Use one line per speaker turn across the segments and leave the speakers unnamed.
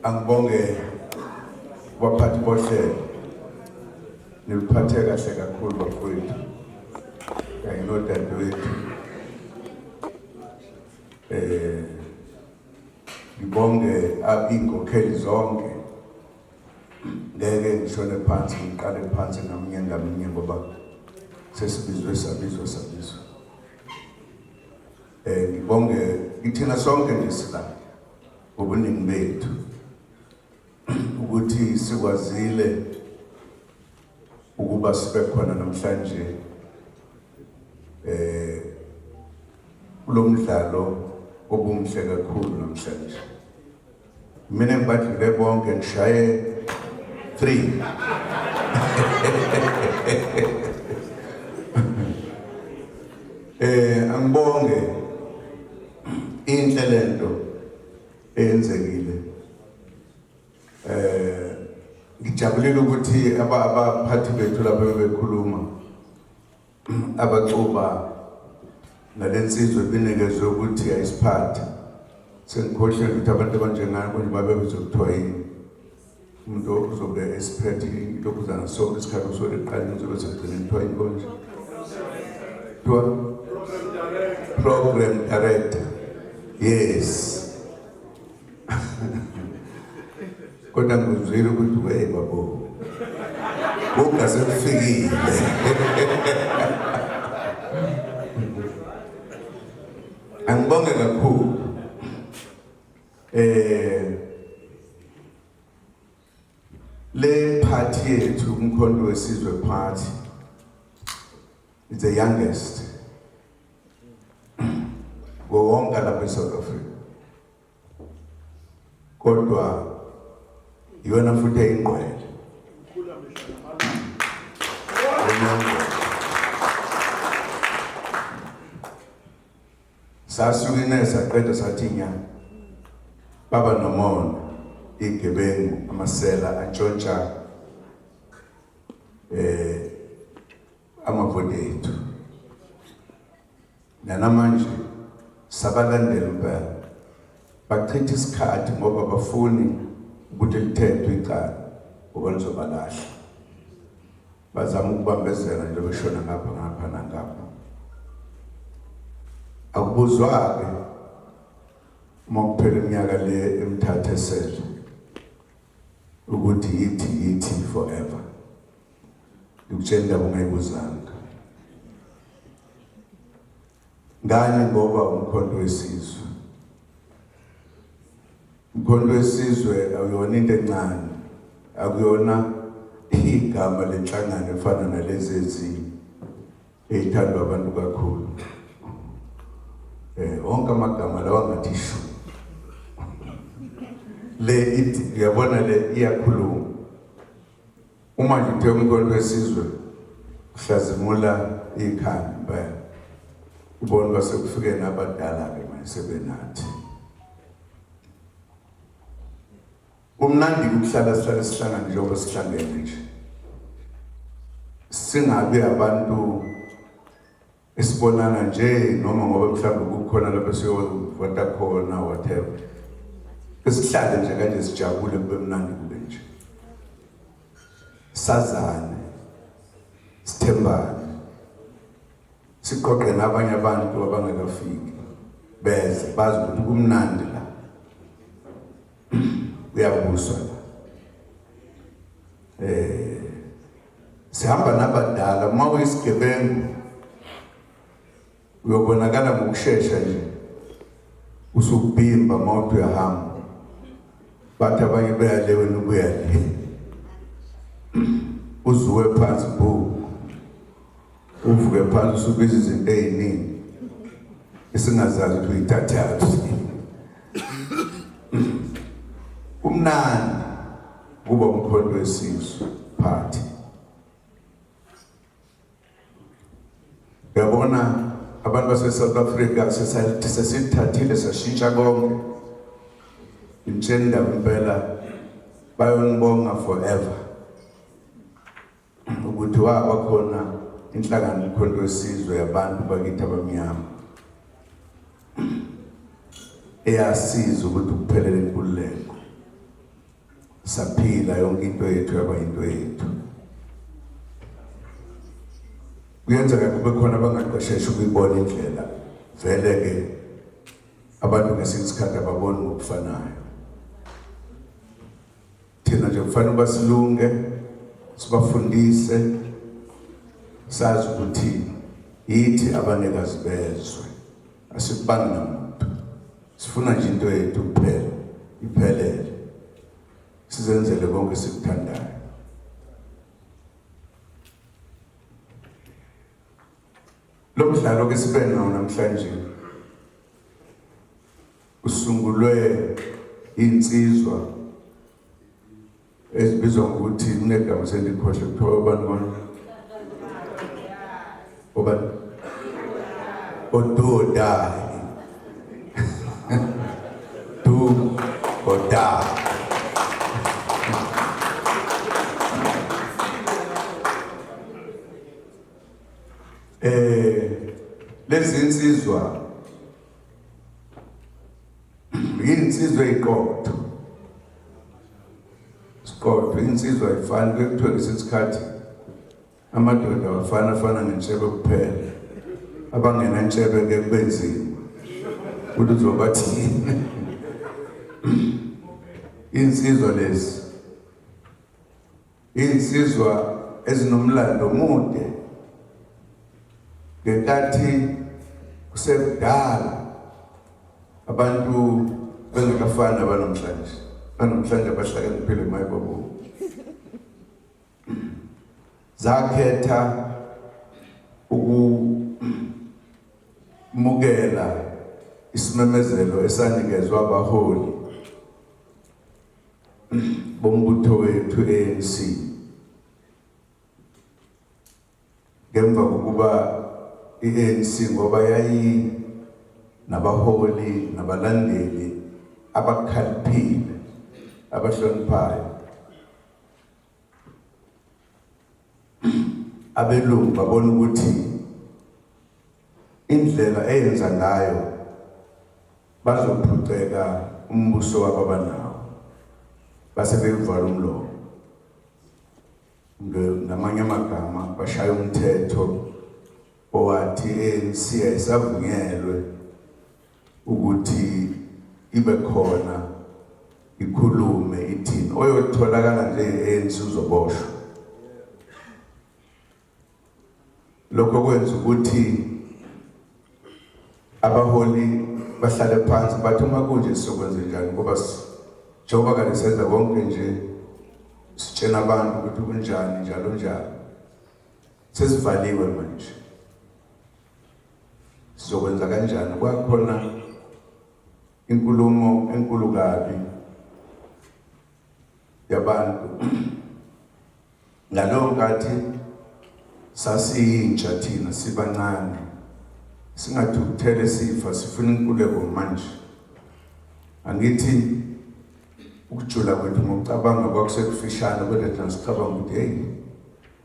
Angibonge baphathi bohlelo. Niliphathe kahle kakhulu bafowethu kanye nodadewethu. Ngibonge iy'nkokheli zonke. Ngeke ngishone phansi ngiqale phansi ngamunye ngamunye ngoba sesibizwe sabizwa sabizwa. Ngibonge kithina sonke nje sila ngobuningi bethu ukuthi sikwazile ukuba sibe khona namhlanje kulomdlalo obumhle kakhulu namhlanje. Mina ngibadlule bonke ngishaye 3. Angibonge inhle lento eyenzekile. Ngijabulile ukuthi abaphathi bethu lapha bekhuluma abaxuba nalensizwa ebinikezwe ukuthi ayisiphathe. Sengikhohlwe ukuthi abantu abanjengani konje babe bezokuthiwa yini. Umuntu ozobe esiphethe ilokhuzana sonke isikhathi usuke eqaleni uzobe sekugcineni kuthiwa yini konje? Kuthiwa program director. Yes. Kodwa ngizwile ukuthi wey babo. Buka sekufikile. Angibonge kakhulu. Le party yethu uMkhonto weSizwe Party is the youngest wonke lapha eSouth Africa, kodwa iyona futhi eyingqwele. Sasuke saqeda sathi nya baba nomona igebengu amasela antshontsha amavoti ethu. Nanamanje sabalandela impela, bachitha isikhathi ngoba bafuni ukuthi lithethwe icala ngoba lizobalahla. Bazama ukubambezela nje beshona ngapha ngapha nangapha. Akubuzwa-ke uma kuphela iminyaka le emithathu esele ukuthi yithi yithi forever. Ngikutshela indaba ungayibuzanga. Ngani? Ngoba uMkhonto weSizwe. Umkhonto weSizwe awuyona into encane. Akuyona igama lenhlangano efana nalezi ezinye eyithandwa abantu kakhulu. Wonke amagama lawa ngathi shu. Le ithi uyabona le iyakhuluma. Uma nje uthe uMkhonto weSizwe uhlazimula ikhanda impela. Ubona uba sekufike nabadala-ke manje sebenathi. Kumnandi ukuhlala sihlale sihlangane njengoba sihlangene nje. Singabi abantu esibonana nje noma ngoba mhlawumbe kukhona lapho siyovota khona whatever. Esihlale nje kanje sijabule kube mnandi kube nje. Sazane, sithembane, siqoqe nabanye abantu abangekafiki beze bazi ukuthi kumnandi la, kuyabuswa la. Sihamba nabadala. Uma uyisigebengu uyobonakala ngokushesha nje usubhimba uma uthi uyahamba, bathi abanye beyale wena ubuya le, uzuwe phansi bu, uvuke phansi usubiza izinto ey'ningi esingazazi ukuthi uyithathaphi. Kumnandi kuba uMkhonto weSizwe Party. Uyabona abantu base-South Africa sesithathile sashintsha konke. Ngitshela indaba impela bayonibonga forever ukuthi waba khona inhlangano uMkhonto weSizwe yabantu bakithi abamnyama eyasiza ukuthi kuphelele inkululeko. Saphila yonke into yethu yaba into yethu. Kuyenzeka kube khona abangaqeshesha ukuyibona indlela vele ke abantu ngesinye isikhathi ababoni ngokufanayo. Thina nje kufanele uba silunge sibafundise sazi ukuthi yithi abanikazi bezwe asikubangi namuntu sifuna nje into yethu kuphela iphelele sizenzele konke sikuthandayo. Lo mdlalo ke sibe nawo namhlanje usungulwe insizwa ezibizwa ngokuthi kunegama sendikhohle kuthiwa obani kona obani ododayi do or die. Eh lezi insizwa insizwa eziqotho. Siqotho insizwa ayifani kuthiwa ngesikhathi Amadoda awafana afana ngentshebe kuphela. Abangena ntshebe ke kube nzima. Ukuthi uzobathini. Insizwa lezi. Insizwa ezinomlando omude. Ngenkathi kusekudala abantu bengakafani abanamhlanje. Banamhlanje abahlakaniphile mayibabu. Zakhetha ukumukela isimemezelo esanikezwa abaholi bombutho wethu ANC ngemva kokuba i-ANC ngoba yayi nabaholi nabalandeli abakhaliphile abahloniphayo Abelungu babona ukuthi indlela eyenza ngayo bazophuceka umbuso wabo abanawo base beyivala umlomo ngamanye amagama bashaya umthetho owathi ANC ayisavunyelwe ukuthi ibe khona ikhulume ithini oyotholakala nje ANC uzoboshwa lokho kwenza ukuthi abaholi bahlale phansi bathi uma kunje sizokwenza njani ngoba njengoba kade senza konke nje sitshena abantu ukuthi kunjani njalo njalo sesivaliwe manje Sizokwenza kanjani? Kwakhona inkulumo enkulu kabi yabantu ngaleyo nkathi sasiyintsha thina sibancane singathukuthele sifa sifuna inkululeko manje angithi ukujula kwethu ngokucabanga kwakusekufishane kodwa thina sicabanga ukuthi heyi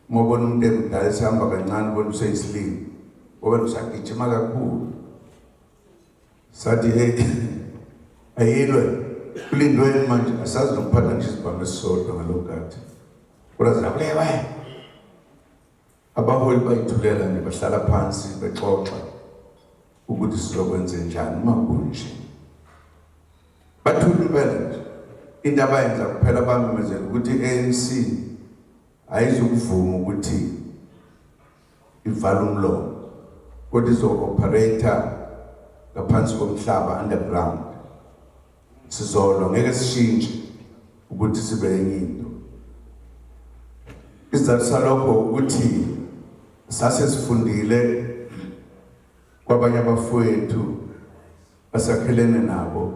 Uma ubona umuntu emdala esehamba kancane ubona useyisilima ngoba usagijima kakhulu. Sathi hey ayilwe kulindweni manje asazi nokuphatha ngisho isibhamu esisodwa ngalo nkathi. Kodwa zabulewe. Abaholi bayithulela nje bahlala phansi bexoxa ukuthi sizokwenze njani uma kunje. Bathula impela nje. Into abayenza kuphela bamemezela ukuthi i-ANC ayizukuvuma ukuthi ivale umlomo kodwa izo-operator ngaphansi komhlaba underground sizolwa ngeke sishintshe ukuthi sibe enye into isizathu salokho ukuthi sase sifundile kwabanye abafowethu asakhelene nabo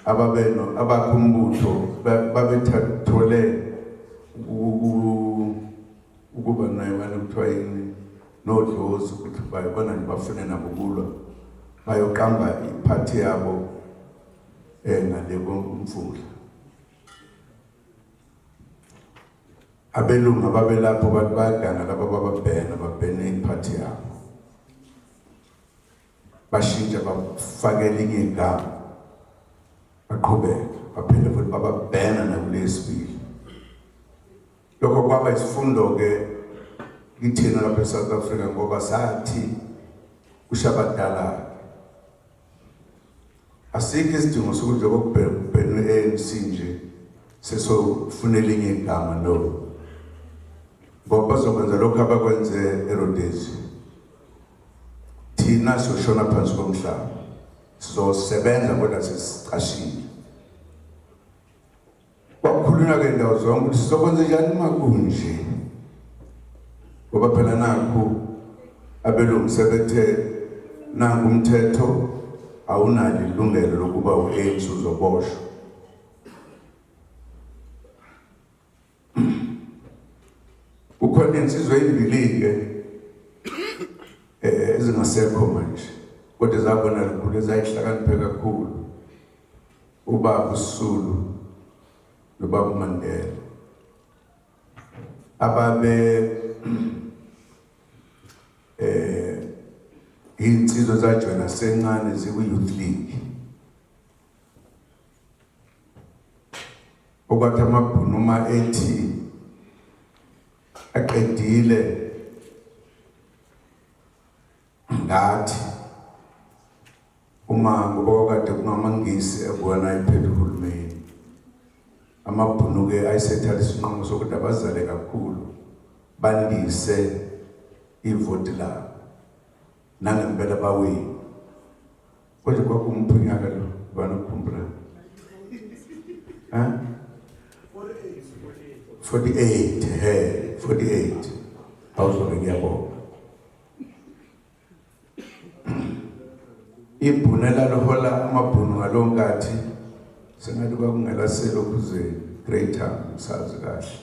ababeno abakho umbutho babethole ukuba naye wena kuthiwa yini nodlozi ukuthi bayibona nje bafune nabo kulwa bayoqamba iphathi yabo eh ngale komfula abelungu ababelapho bathi bayaganga laba bababhena babhene iphathi yabo bashintsha bafake elinye igama baqhubeka. Baphinde futhi bababhena nakulesibili. Lokho kwaba isifundo-ke kithina lapha eSouth Africa ngoba sathi kusho abadala asikho isidingo sokuthi njengoba kubhenwe i-ANC nje sesofuna elinye igama no ngoba bazokwenza lokhu abakwenze eRhodesia thina siyoshona phansi komhlaba sizosebenza kodwa sesicashile Kwakukhulunywa ke ndawo zonke ukuthi sizokwenza njani uma kunje. Ngoba phela nakhu abelungu sebethe nangu umthetho awunalo ilungelo lokuba u-ANC uzoboshwa. Kukhona insizwa ezimbili-ke eh ezingasekho manje kodwa zabona lukhulu ezayihlakaniphe kakhulu ubaba uSulu nobaba uMandela ababe eh insizwa zajoyina sencane ziku youth league okwathi amabhunu uma ethi aqedile ngathi uma ngoba kwakade kungamangisi ebona iphethe uhulumeni amabhunu-ke ayesethatha isinqumo sokuthi abazale kakhulu bandise ivoti labo nangempela bawini Konje kwakumuphi unyaka lo bani ukukhumbula? Ha? 48 he 48 awuzobe ngiyabonga ibhunu elalihola amabhunu ngalowo nkathi sengathi kwakungelaselokhuze greater ngisazi kahle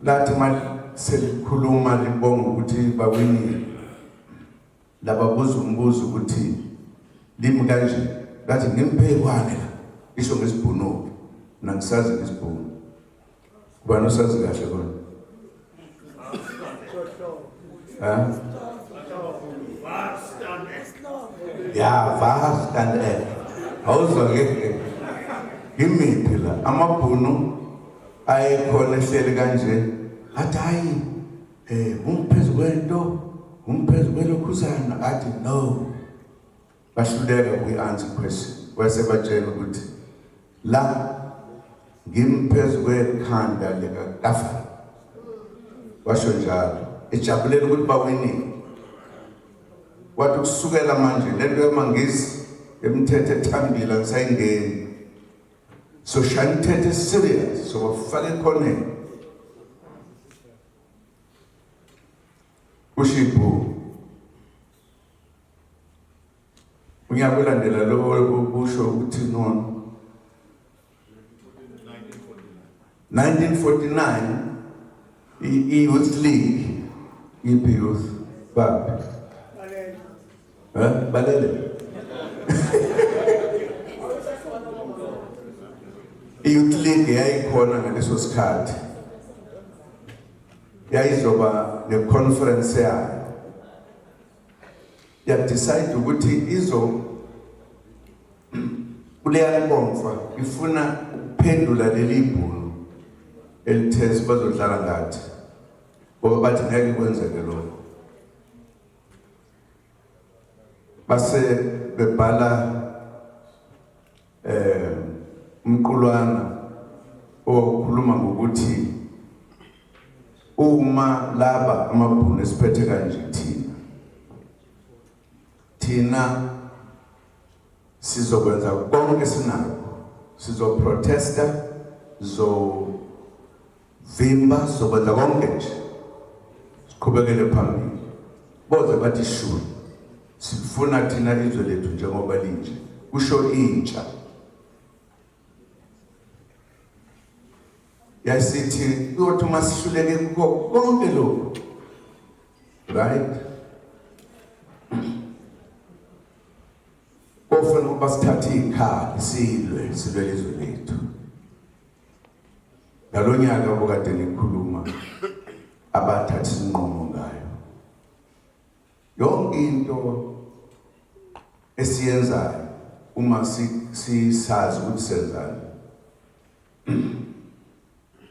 lathi uma selikhuluma libonga ukuthi bawinile Lababuza umbuzo ukuthi limi kanje ngathi ngimphekwane la isho ngesibhunu mina ngisazi ngesibhunu ubani osazi kahle kona ha ya vast and air awuzwa ke ngimiphi la amabhunu ayekhona ehleli kanje athi hayi Eh umphezu kwento, umphezu kwelokhuzana athi no. Bahluleka kuyi-answer question. Wase batshela ukuthi la ngimphezu kwekhanda likaKafana. Washo njalo ejabulela ukuthi bawinile. Wathi kusukela manje lento yamangisi emithetho ethambile angisayingeni. So shaya imithetho serious sobafaka ekhoneni. Ushibhu unyaka olandela lo kusho ukuthi nono 1949 i-youth league iphi youth baphi eh balele i-youth league yayikhona ngaleso sikhathi yayizoba ne-conference yayo yadecide ukuthi izo kuleya nkomfa ifuna ukuphendula leli bhunu elithe bazodlala ngathi ngoba bathi ngeke kwenzeke lokho base bebhala eh umqulwana okhuluma ngokuthi uma laba amabhunu esiphethe kanje thina thina sizokwenza konke sinakho sizoprotesta zo vimba sizokwenza konke nje siqhubekele phambili boze bathi shu sifuna thina izwe lethu njengoba linje kusho intsha yasithi kuyothi uma sihluleke kukho konke lokhu right kofanele ukuba sithathe iy'khali silwe silwele izwe lethu Ngalonyaka obukade nikhuluma abathatha isinqumo ngayo. Yonke into esiyenzayo Uma sisazi ukuthi senzani,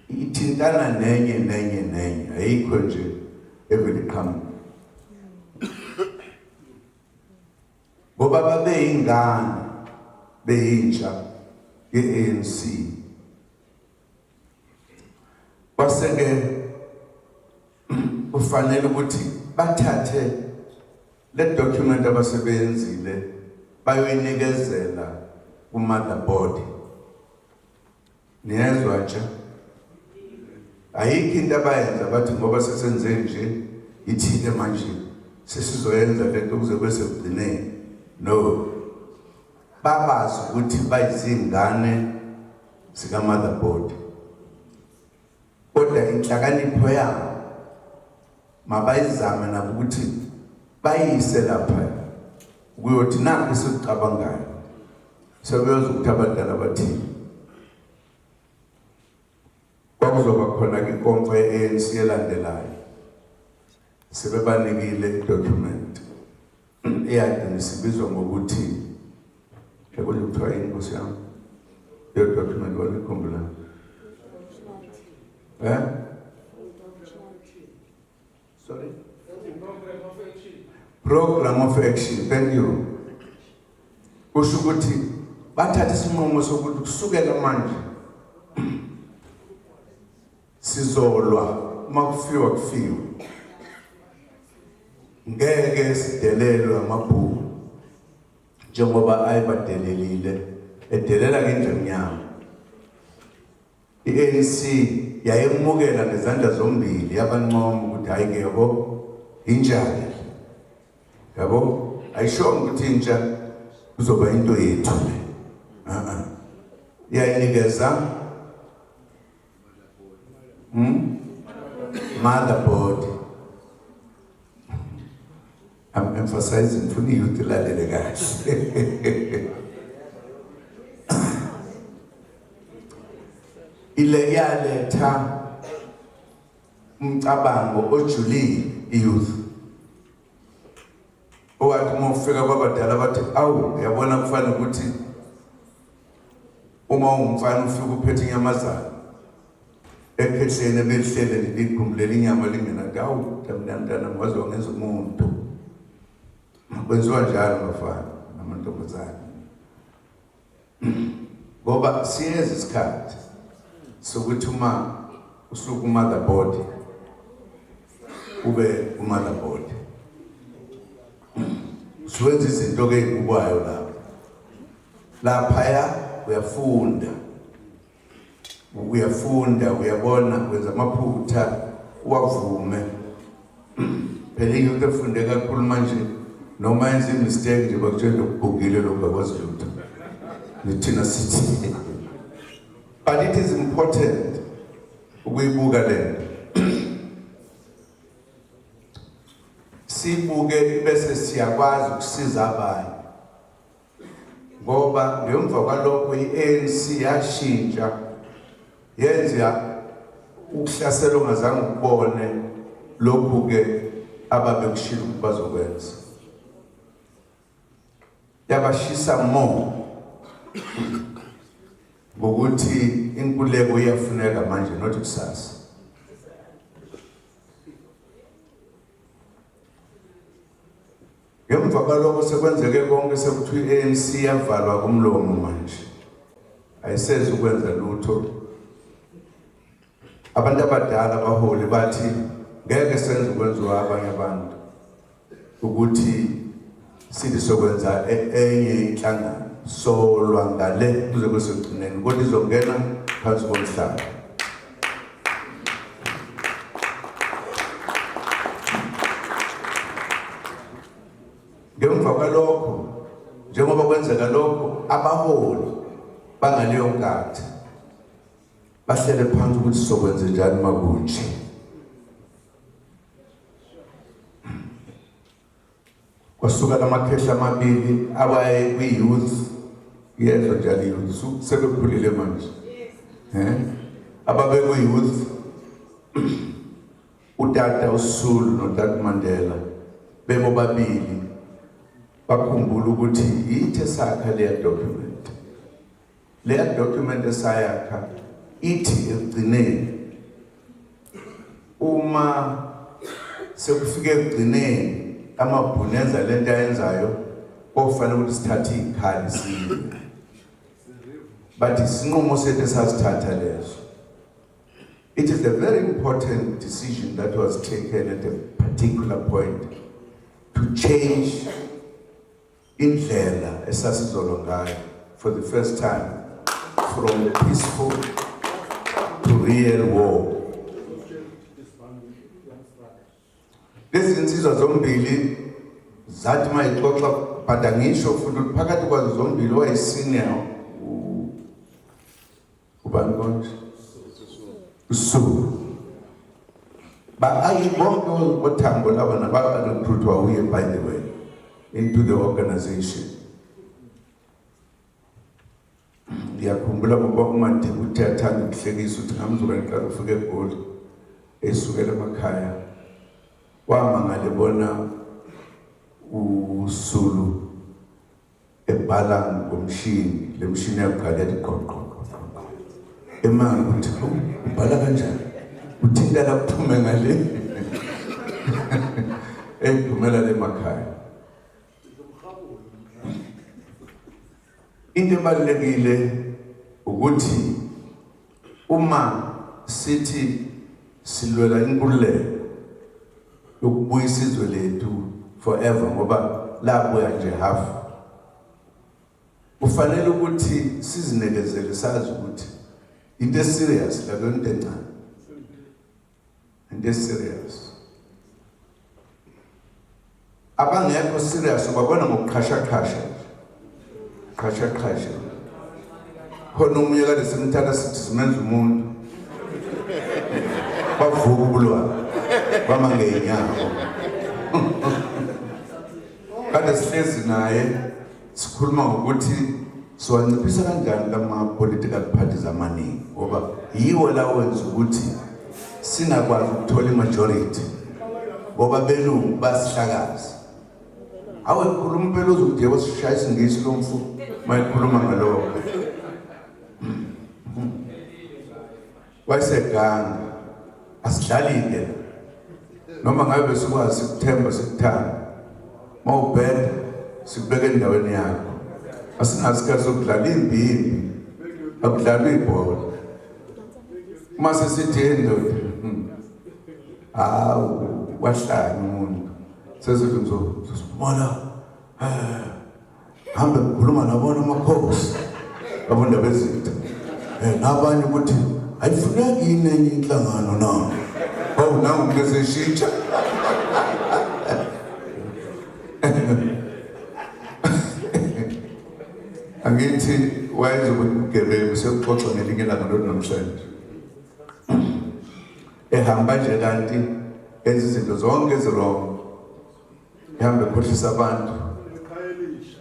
ithintana nenye nenye nenye, ayikho nje evele iqhamuka, ngoba babeyingane, beyintsha ye-ANC. Kwase-ke kufanele ukuthi bathathe le document abasebenzile bayoyinikezela ku-mother body. Niyezwa nje, ayikho into abayenza bathi ngoba sesenze nje, ithile manje sesizoyenza lento kuze kube sekugcineni. No, babazi ukuthi bayizingane zika-motherboard, kodwa inhlakanipho yabo mabayizame nabo ukuthi bayise lapha ukuyothi nakho esikucabangayo. Sebeyozwa ukuthi abadala bathini. Kwakuzoba khona-ke inkomfa ye-ANC elandelayo, sebebanikile i-document eyagcina isibizwa ngokuthi, yabona, kuthiwa yini, nkosi yami, leyo document, wanikhumbula eh? Sorry, program of action, thank you. Kusho ukuthi bathatha isinqumo sokuthi kusukela manje sizolwa, uma kufiwa kufiwe, ngeke sidelelwe amabhuku njengoba ayebadelelile, edelela ngendlu emnyama. I-ANC yayemukela ngezandla zombili, yabancoma ukuthi hayi ke, yabo, intsha-ke, yabo, ayishongo ukuthi intsha kuzoba into yethu le, a yayinikeza Motherboard. I'm emphasizing, funa i-youth ilalele kahle. Ile yaletha umcabango ojulile i-youth, owathi uma ufika kwabadala bathi, "Awu, uyabona, kufanele ukuthi uma ungumfana ufike uphethe inyamazana ekhehleni ebelihlele likhumbulela inyama lingenathi. Awu, mntana, waze wangenza umuntu." Kwenziwa njalo bafana namantombazane, ngoba siyeza isikhathi sokuthi uma usuka u-motherboard ube u-motherboard, usuwenza izinto-ke ey'bukwayo lapho. Laphaya uyafunda, uyafunda, uyabona, wenza amaphutha, uwavume. Phela into efunde kakhulu manje, noma yenza i-mistake nje, bakutshela ukugugile lokhu, akwazi lutho. Nithina sithi, but it is important ukuyibuka lento, sibuke bese siyakwazi ukusiza abanye, ngoba ngemva kwalokho i-ANC yashintsha, yenza ukuhlasela ongazange ukubone lokhu ke ababekushilo ukuthi bazokwenza. Yabashisa more ngokuthi inkululeko iyafuneka manje, not kusasa. Ngemva kwalokho sekwenzeke konke, sekuthiwa i-ANC yavalwa kumlomo manje, ayisezi ukwenza lutho. Abantu abadala, abaholi bathi ngeke senze ukwenziwa abanye abantu ukuthi sithi sokwenza enye inhlangano, solwa ngale kuze kusekugcineni, kodwa izongena phansi komhlaba. Ngemva kwalokho, njengoba kwenzeka lokho, abaholi bangaleyo nkathi bahlele phansi ukuthi sokwenze njani makunje. Kwasuka lamakhehla amabili abaye kwi-youth, yezwa njalo i-youth, sebekhulile manje, ababe kwi-youth, utata uSisulu notata Mandela, bebobabili. Bakhumbula ukuthi yithi esakha leya document. Leya document esayakha ithi ekugcineni uma sekufike ekugcineni amabhunu enza lento ayenzayo kofanele ukuthi sithathe izikhali siwe. But isinqumo sethu esasithatha leso. It is a very important decision that was taken at a particular point to change indlela esasizolwa ngayo for the first time from peaceful to real war. Lezi zinsizwa zombili zathi uma ixoxa but angisho futhi ukuthi phakathi kwazo zombili wayesenior ubani konje usuku ba ayi bonke othambo laba nabarecruitwa uye by the way into the organization. Ngiyakhumbula ngoba uMadiba uthe athanda ukuhlekisa ukuthi ngamzuka ngiqala ukufika eGoli esukela emakhaya wamangala ebona uSulu ebhala ngomshini le mshini yakuqala yathi qo qo qo qo emanga ukuthi ubhala kanjani uthinta la kuphume ngale ephumela le makhaya. Into ebalulekile ukuthi uma sithi silwela inkululeko yokubuyisa izwe lethu forever ngoba labuya nje half, kufanele ukuthi sizinekezele sazi ukuthi into eserious la into encane, into serious. Abangekho serious ubabona ngokuqhashaqhasha nje, qhashaqhasha. Khona omunye kade simthatha sithi simenza umuntu, bavuka ubulwane bama ngey'nyawo. Kade sihlezi naye sikhuluma ngokuthi siwanciphisa kanjani lama-political parties amaningi ngoba yiwo la wenza ukuthi singakwazi ukuthola i-majority ngoba belungu basihlakaza. Awe khuluma impela uzokuthi yebo sishaya isingisi lo mfo mayekhuluma ngalokho. Wayeseganga asidlali-ke noma ngabe besikwazi sikuthemba sikuthanda mawubheda sikubeka endaweni yakho asinaso isikhathi sokudlala imbimbi akudlalwa ibhola uma sesithi endoda hawu wahlanya umuntu sesithi ngizosibona hambe ngikhuluma nabona amakhosi abondaba ezitha nabanye ukuthi ayifuneki yini enye inhlangano na oh nangu umuntu eseshintsha angithi wayezokuthi ubugebengu sekuxoxa ngelinye ilanga lolu namhlanje ehamba nje kanti enza izinto zonke ezirong Ngihambe khohlisa abantu.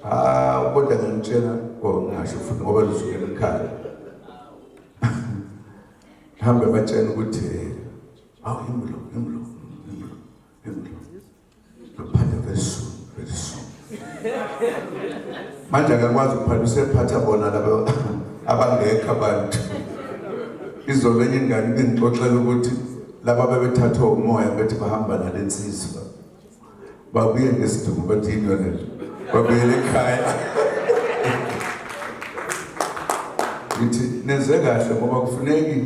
Ah, kodwa ngimtshela oh ngisho futhi ngoba lusukela ekhaya. Ngihambe batshela ukuthi awu imlo imlo imlo imlo. Ngaphatha very soon, very soon. Manje akakwazi ukuphatha usephatha bona laba abangekho abantu. Izolo enye ingane ibingixoxela ukuthi laba bebethathwa umoya bethi bahamba nalensizwa. Babuye ngesidumbu bathi yini yona le babuyele ekhaya ngithi nenze kahle ngoba kufuneki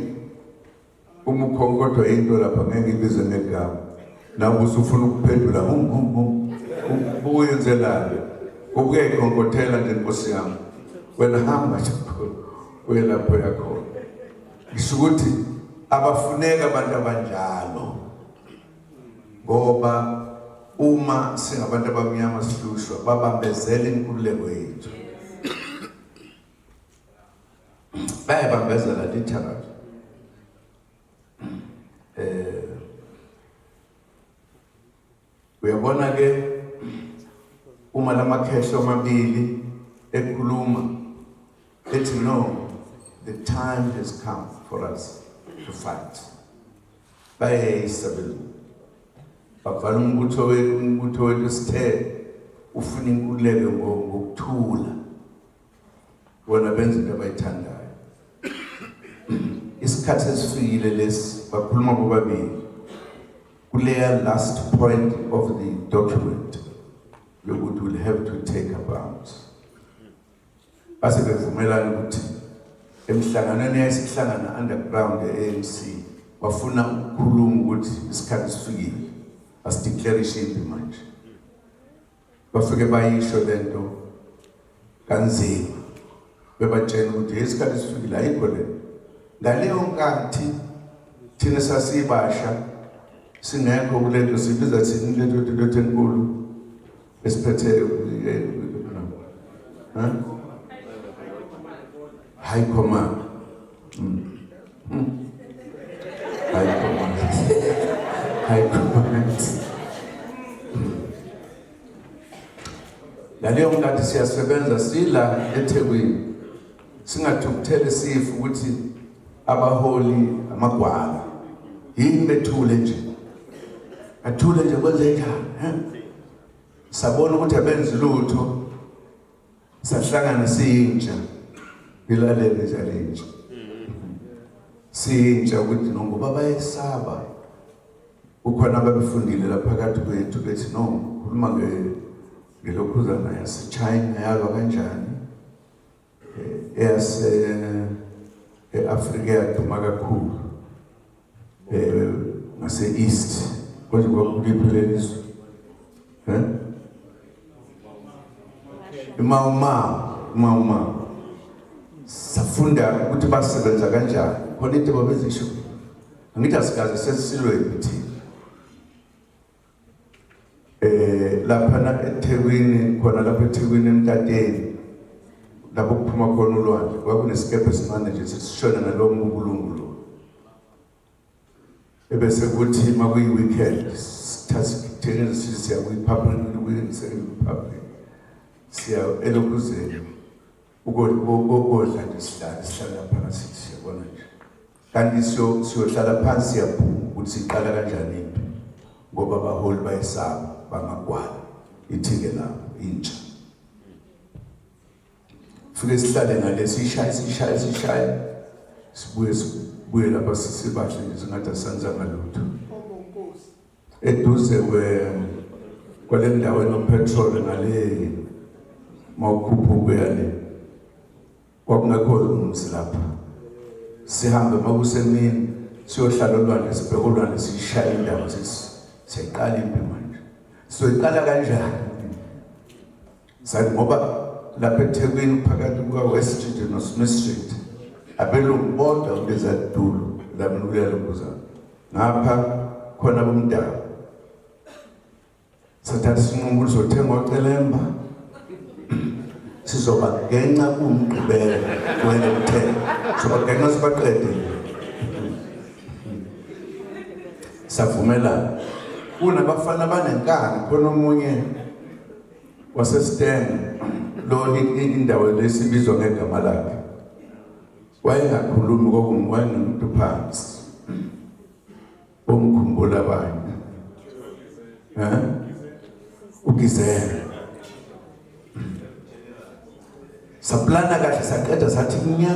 uma ukhonkothwa into lapha ngeke ibize ngegama nawe usufuna ukuphendula hum hum hum ubuyenzelani ubuyayikhonkothela nje nkosi yami wena hamba nje uye lapho yakhona ngisho ukuthi abafuneki abantu abanjalo ngoba uma singabantu abamnyama sihlushwa babambezela inkululeko yethu bayabambezela literally uyabona ke uma lamakhehla omabili ekhuluma ethi no the time has come for us to fight bayeyisa belungu bavala umbutho wethu umbutho wethu sithe Ufuna inkululeko ngokuthula. Bona benza into abayithandayo. Isikhathi esifikile lesi bakhuluma bobabili. Kuleya last point of the document yokuthi we'll have to take up arms. Base bevumelana ukuthi emhlanganweni eyayisihlangana underground e-ANC bafuna ukukhuluma ukuthi isikhathi sifikile asideclare impi manje. Bafike bayisho lento kanzima bebatshela ukuthi isikhathi sifikile ayikho le ngaleyo nkathi thina sasibasha singekho kulento sibiza thina lento lento enkulu esiphethe ha high command High command. High command. Ngaleyo nkathi siyasebenza sila eThekwini singathukuthele sifu ukuthi abaholi amagwala yini bethule nje athule nje kwenze njani sabona ukuthi abenzi lutho Sahlangana siyintsha ngilalele njalo intsha siyintsha ukuthi no ngoba bayesaba kukhona ababefundile la phakathi kwethu bethi no khuluma ngelokhuzana yaseChina yalwa kanjani eh, eyase e-Afrika yaduma kakhulu eh ngase East konje kwakuliphi lelizwe eh iMaumau iMaumau safunda ukuthi basebenza kanjani khona into babezisho angithi asikaze sesilwe thina eh lapha na eThekwini khona lapha eThekwini emtateni lapho kuphuma khona ulwandle kwakunesikebhe esincane nje sisishona nalowo mbubulungu lo ebese kuthi uma kuyi-weekend sithathe siya kwi-public kwi-public siya elokhuzeni ukodla nje sihlale sihlale laphana sithi siyabona nje kanti siyohlala phansi siyabhunga ukuthi siqala kanjani impi ngoba abaholi bayesaba bamagwala ithike labo intsha fike sihlale ngale sishaye sishaye sishaye sibuye sibuye lapha sisibahle nje singathi asenzanga lutho eduze kwe kwale ndawo enopetrol ngale mawukhuphuka uyale kwakungekho umzi lapha sihambe makusemini siyohlala olwandle sibheke olwandle sishaya indaba siyayiqala impi manje sizoyiqala kanjani sathi ngoba lapha eThekwini phakathi kuka-West Street no-Smith Street abelungu bodwa kuleza tulo lamina kuyalokuzana ngapha khona bomdabu Sathatha isinqumo ukuthi sothenga ocelemba sizoba genca kuwumgqibelo wena kuthela soba genca sibaqede savumelana kunabafana banenkani khona omunye wasesiteng lo indawo lesibizwa ngegama lakhe wayengakhulumi wayengumuntu phansi Umkhumbula abanye. Eh? Ugizele. Saplana kahle saqeda sathi nya.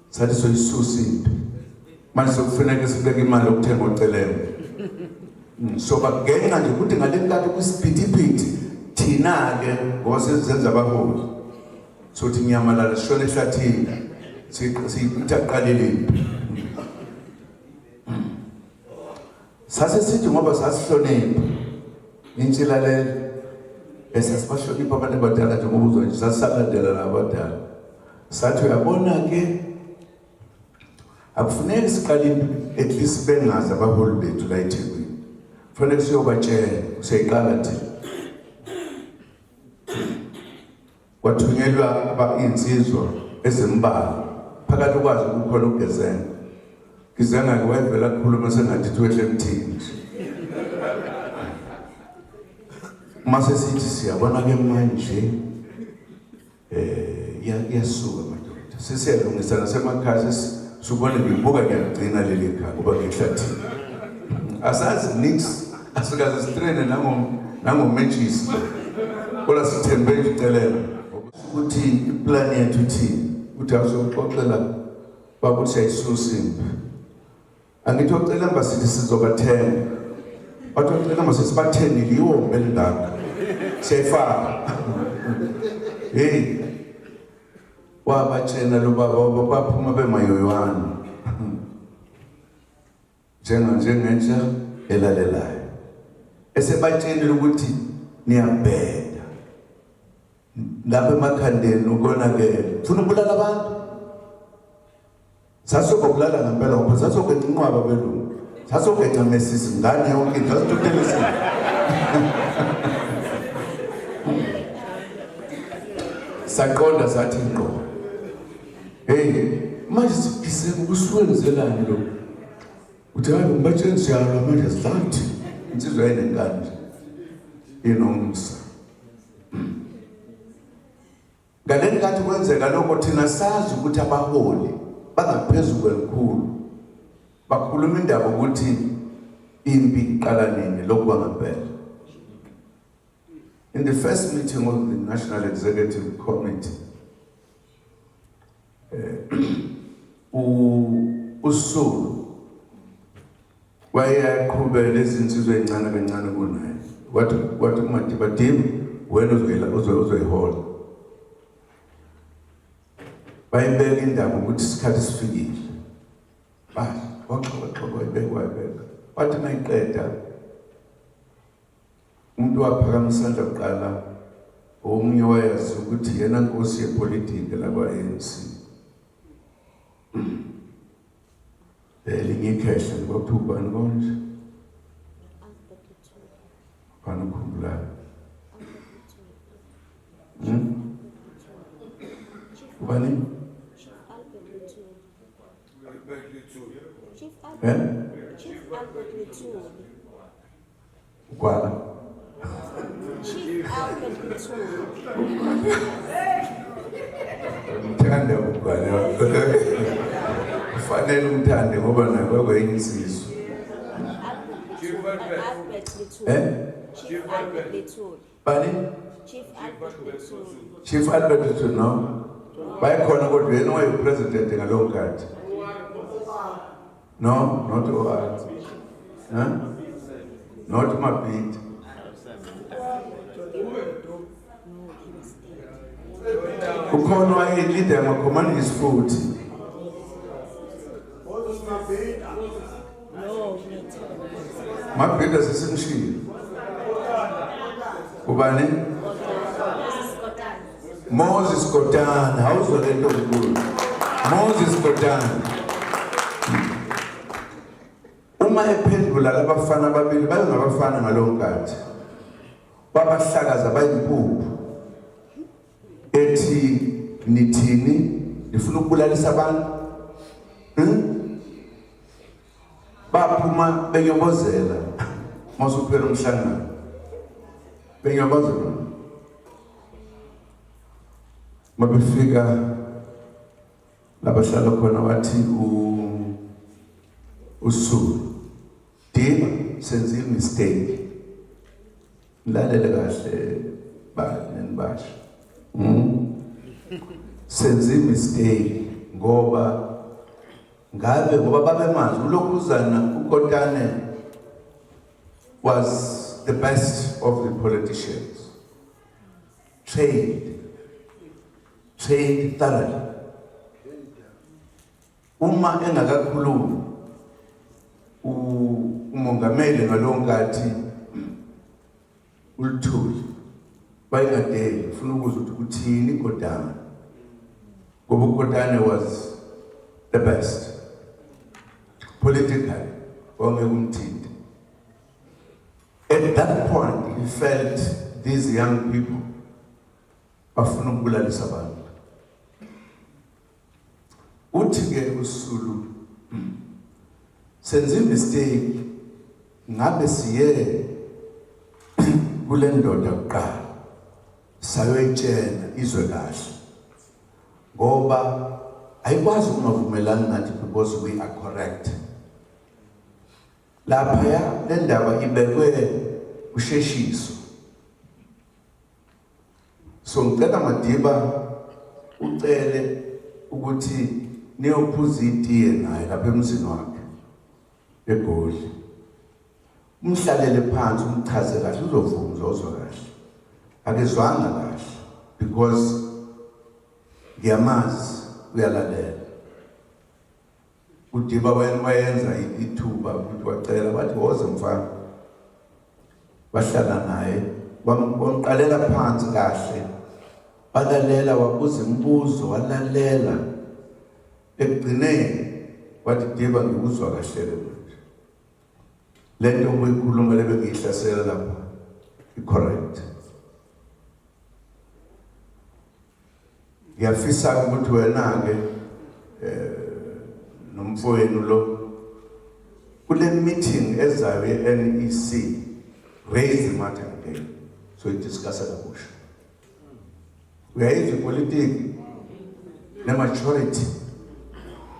Sathi soyisusa impi. Manje sokufuneka sibeke imali yokuthenga oceleme. So bagenqa nje ukuthi ngale nkathi kwisiphithiphithi thina ke ngoba sezenza abaholi. Sothi nyamalala sishone ehlathini. Sithi aqalele impi. Sase sithi ngoba sasihlonipha intshilalelo bese sibahlonipha abantu abadala njengoba uzwa nje sasisalandela nabadala sathi uyabona ke akufuneki siqale impi at least bengazi abaholi bethu la eThekwini kufanele siyobatshela siyayiqala thina Kwathunyelwa iy'nsizwa ezimbalwa phakathi kwazo kukhona uGezenga. Gezenga-ke wayevele akhuluma sengathi ithi wehle emthini nje. Uma sesithi siyabona-ke manje eh iyasuka madoda sesiyalungisa nasemakhaya subone ngibuka ngiyagcina leli khaya ngoba ngihlathini asazi nix asikaze sitrene Nangomentshisi. Kodwa sithembe nje ucelemba ukuthi iplan yethu ithini. Uthi awuzoxoxela bakuthi siyayisusa impi. Angithi ocelemba sithi sizobathenga. Bathi ocelemba sesibathengile iwombe elingaka. Siyayifaka. Hey. Wabatshena lo baba baphuma bemayoywana. Njenga njengentsha elalelayo. Esebatshenile ukuthi niyabheda. Lapha emakhandeni ukonakele. Ufuna ukubulala abantu? Sasokubulala ngempela ngoba sasogenca inqwaba belungu. Sasogenca mesisi ngane yonke into sasithuthela isimo. Saqonda sathi ngqo. Hey, manje siphise ukusuwenzelani lo? Uthi hayi ngibatshela siyalwa manje sidlathi. Insizwa yayinenkani nje. Inomsa. Ngale nkathi kwenzeka lokho thina sazi ukuthi abaholi bangaphezu kwelikhulu bakhuluma indaba ukuthi impi iqala nini lokhu kwangempela. In the first meeting of the National Executive Committee, uSulu wayeyaqhubela izinsizwa ezincane kancane kunaye wathi wathi kuMadiba Diba wena uzoyila uzoyihola bayibeka indaba ukuthi isikhathi sifikile bathi waxoxa wayibeka wayibeka wathi mayiqeda umuntu waphakamisa isandla kuqala omunye wayazi ukuthi yena nkosi yepolitiki lakwa-ANC Elinye ikhehla kwakuthiwa ubani konje? Ubani ukhumbulayo? Hmm? Ubani? Eh?
Chief Albert Luthuli.
Ugwala.
Chief Albert Luthuli.
Ngithanda ugwala. Kufanele umthande ngoba naye kwakuyinye insizwa.
Albert Luthuli.
Eh?
Chief Albert Luthuli.
Bani?
Chief Albert Luthuli.
Chief Albert Luthuli no. Bayikhona kodwa yena wayepresident ngalowo nkathi. No, not OR. Huh? Not Mabhida. Ukhona wayeleader yamaCommunist futhi. Mabhida sesimshilo. Ubani? Moses Kotane, awuzwa le nto nkulu. Moses Kotane. Uma ephendula labafana ababili bayengabafana ngalowo nkathi. Babahlakaza bayimpuphu. Ethi nithini nifuna ukubulalisa abantu? Hmm? Baphuma benyobozela masuphela umhlangano. Benyobozela. Mabefika labahlala khona wathi u uSulu Diba senze mistake lalele kahle bani basho Senze mistake ngoba ngabe ngoba babemazi ulokhuzana uKotane was the best of the politicians trained trained thoroughly uma engakakhulumi umongameli ngalowo nkathi uLuthuli wayengadeli ufuna ukuzwa ukuthi uthini Kotane ngoba uKotane was the best politically wangeke umthinte. At that point he felt these young people bafuna ukubulalisa abantu. Uthi ke uSulu senze mistake ngabe siye kule ndoda kuqala sayoyitshela izwe kahle ngoba ayikwazi ukungavumelani nathi because we are correct. Laphaya le ndaba ibekwe usheshiso. So ngicela Madiba ucele ukuthi niyophuza itiye naye lapha emzini wakhe eGoli. Umhlalele phansi umchaze kahle, uzovuma, uzozwa kahle. Akezwanga kahle because ngiyamazi, uyalalela. UDiba wayenza ithuba ukuthi wacela, wathi woze mfana. Wahlala naye, wamqalela phansi kahle, walalela, wabuza imibuzo, walalela. Ekugcineni wathi, Diba, ngikuzwa kahle-ke manje. Le nto obuyikhuluma le bengiyihlasela lapha i-correct. Ngiyafisa ukuthi wena-ke nomfowenu lo kule meeting ezayo ye-NEC, raise the matter again so i-discuss kabusha. Uyayizwa ipolitiki ne-maturity